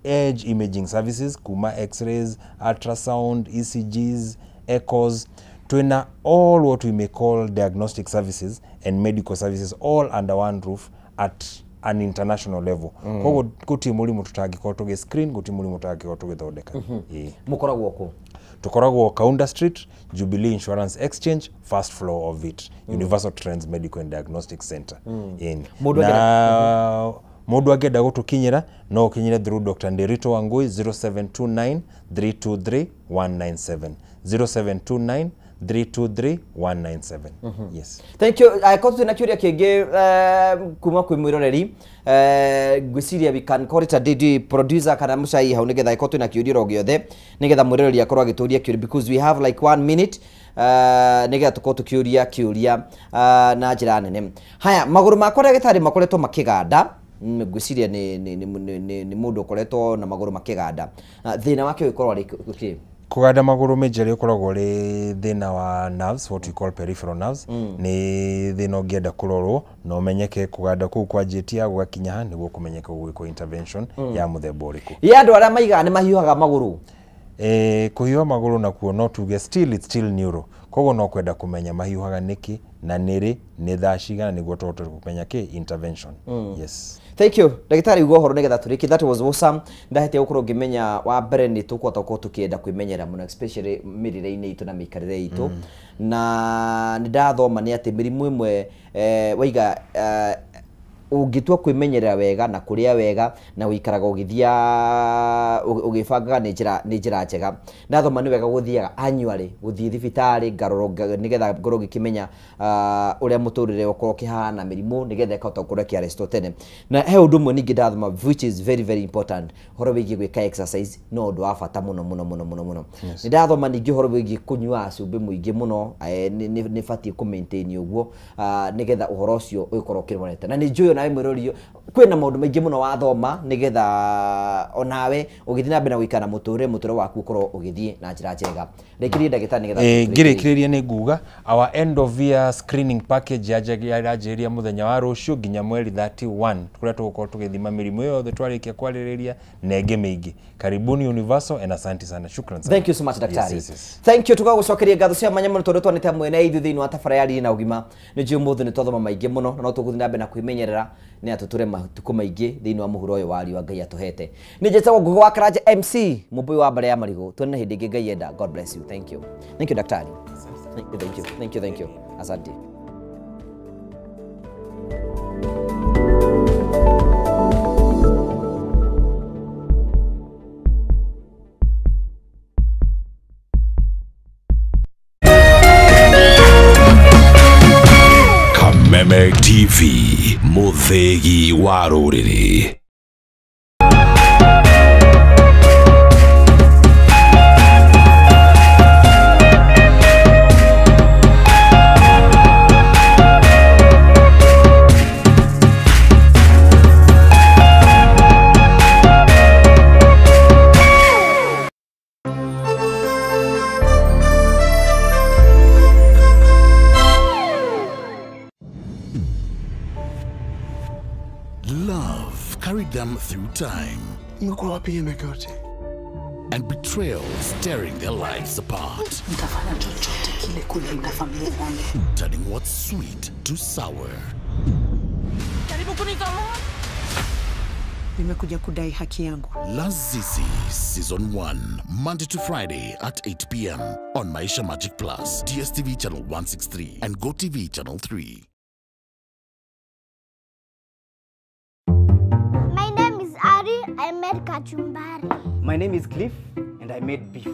edge imaging services, kuma x-rays, ultrasound, ECGs, echoes. Twina all what we may call diagnostic services and medical services all under one roof at an international level. Koguo gutirĩ mũrimũ tũtangĩkorwo tũgĩ screen, gutirĩ mũrimũ tũtangĩkorwo tũgĩthondeka. Ĩĩ. Mũkoragwo kũ? Tũkoragwo Kaunda Street, Jubilee Insurance Exchange, first floor of it. Universal Trends Medical and Diagnostic Center. Ĩni. Mũndũ Na mũndũ angĩenda gũtũkinyĩra no ũkinyĩre through Dr. Nderito Wangui, 0729 323 197, 0729 323 197. Yes. Thank you. Angĩkorwo twĩna kĩũria kĩngĩ kuma kwĩ mwĩroreri, ngwĩciria we can call it a day. Producer kana mũcai hau, nĩgetha angĩkorwo twĩna kĩũria oro gĩothe, nĩgetha mwĩroreri akorwo agĩtũria kĩũria, because we have like 1 minute, nĩgetha tũkorwo tũkĩũria kĩũria na njĩra nene. Haya, magũrũ makwa, ndagĩtarĩ, makoretwo makĩganda. Ngwĩciria nĩ mũndũ ũkoretwo na magũrũ makĩganda. Thĩna wake ũgĩkorwo arĩ kĩ? Kũganda magũrũ majorly ũkoragwo ũrĩ thĩna wa nerves, what we call peripheral nerves. Nĩ thĩna ũngĩenda kũrorwo na ũmenyeke kũganda kũu kwanjĩtie gũgakinya ha, nĩguo kũmenyeka gũgwĩkwo intervention ya mũthemba ũrĩkũ. Ya andũ arĩa maigaga nĩ mahiũhaga magũrũ? Kũhiũha magũrũ nakuo no tuge still it's still neuro, koguo no kwenda kũmenya mahiũhaga nĩkĩ na nĩrĩ, nĩ thaa cigana, nĩguo tũhote kũmenya kĩ intervention. Yes. Thank you, ndagĩtarĩ, uga ũhoro nĩgetha tũrĩkie. That was awesome. Ndahĩtia gũkorwo ngĩmenya wa mbere nĩ tũkũhota gũkorwo tũkĩenda kwĩmenyerera mũno, especially mĩrĩre-inĩ itũ na mĩikarĩre itũ. Na nĩ ndathoma nĩ atĩ mĩrimũ ĩmwe, waiga ũngĩtua kwĩmenyerera wega na kũrĩa wega na gũikaraga ũgĩthia ũgĩbangaga nĩ njĩra njega. Ndathoma nĩ wega gũthiaga annually, gũthiĩ thibitarĩ ngarorwo nĩgetha ngorwo ngĩkĩmenya ũrĩa mũtũrĩre ũkorwo ũkĩhana, mĩrimũ nĩgetha ĩkahota gũkorwo ĩkĩarrestwo tene. Na he ũndũ ũmwe ningĩ ndathoma which is very very important, ũhoro wĩgiĩ gwĩka exercise no ũndũ wa bata mũno mũno mũno mũno mũno. Nĩ ndathoma ningĩ ũhoro wĩgiĩ kũnyua cumbĩ mũingĩ mũno, nĩ batiĩ kũ maintain ũguo, nĩgetha ũhoro ũcio ũgĩkorwo ũkĩrorete. Na nĩ njũĩ onawe mwĩrori kwĩna maũndũ maingĩ mũno wathoma, nĩgetha onawe ũgĩthiĩ na mbere na gũikara na mũtũrĩre waku ũkorwo ũgĩthiĩ na njĩra njega. Rĩkĩrie, ndagĩtarĩ, nĩgetha tũrĩkĩrie. Ngĩrĩkĩrĩria nĩ nguga our end of year screening package yanjĩrĩria mũthenya wa rũciũ nginya mweri 31, kũrĩa tũgũkorwo tũgĩthima mĩrimũ yothe twarĩkia kwarĩrĩria na ĩngĩ mĩingĩ. Karibuni Universal and asante sana, shukran sana. Thank you so much, daktari. Yes. Thank you. Tũgagũcokeria ngatho cia mwanya mũno tondũ twanĩte hamwe na ithuĩ thĩinĩ wa tabara ya Riri na Ũgima. Nĩ njũĩ ũmũthĩ nĩ twathoma maingĩ mũno, na no tũgũthiĩ na mbere na kwĩmenyerera nĩ atũtũre matukũ maingĩ thĩinĩ wa mũhuro ũyũ wa riũa Ngai atũhete. Nĩ njĩtagwo Ngugi wa Karanja MC, mũmbũi wa mbare ya marigũ. Tuonane hĩndĩ ĩngĩ Ngai enda. God bless you. Thank you. Thank you, daktari. Thank you, thank you, thank you, thank you. Asante. Kameme TV, mũthĩgi wa rũrĩrĩ. them through time. And betrayals tearing their lives apart. Turning what's sweet to sour. Nimekuja kudai haki yangu. Lazizi Season 1, Monday to Friday at 8 p.m. on Maisha Magic Plus, DSTV Channel 163 and GoTV Channel 3. My name is Ari. I made kachumbari. My name is Cliff and I made beef.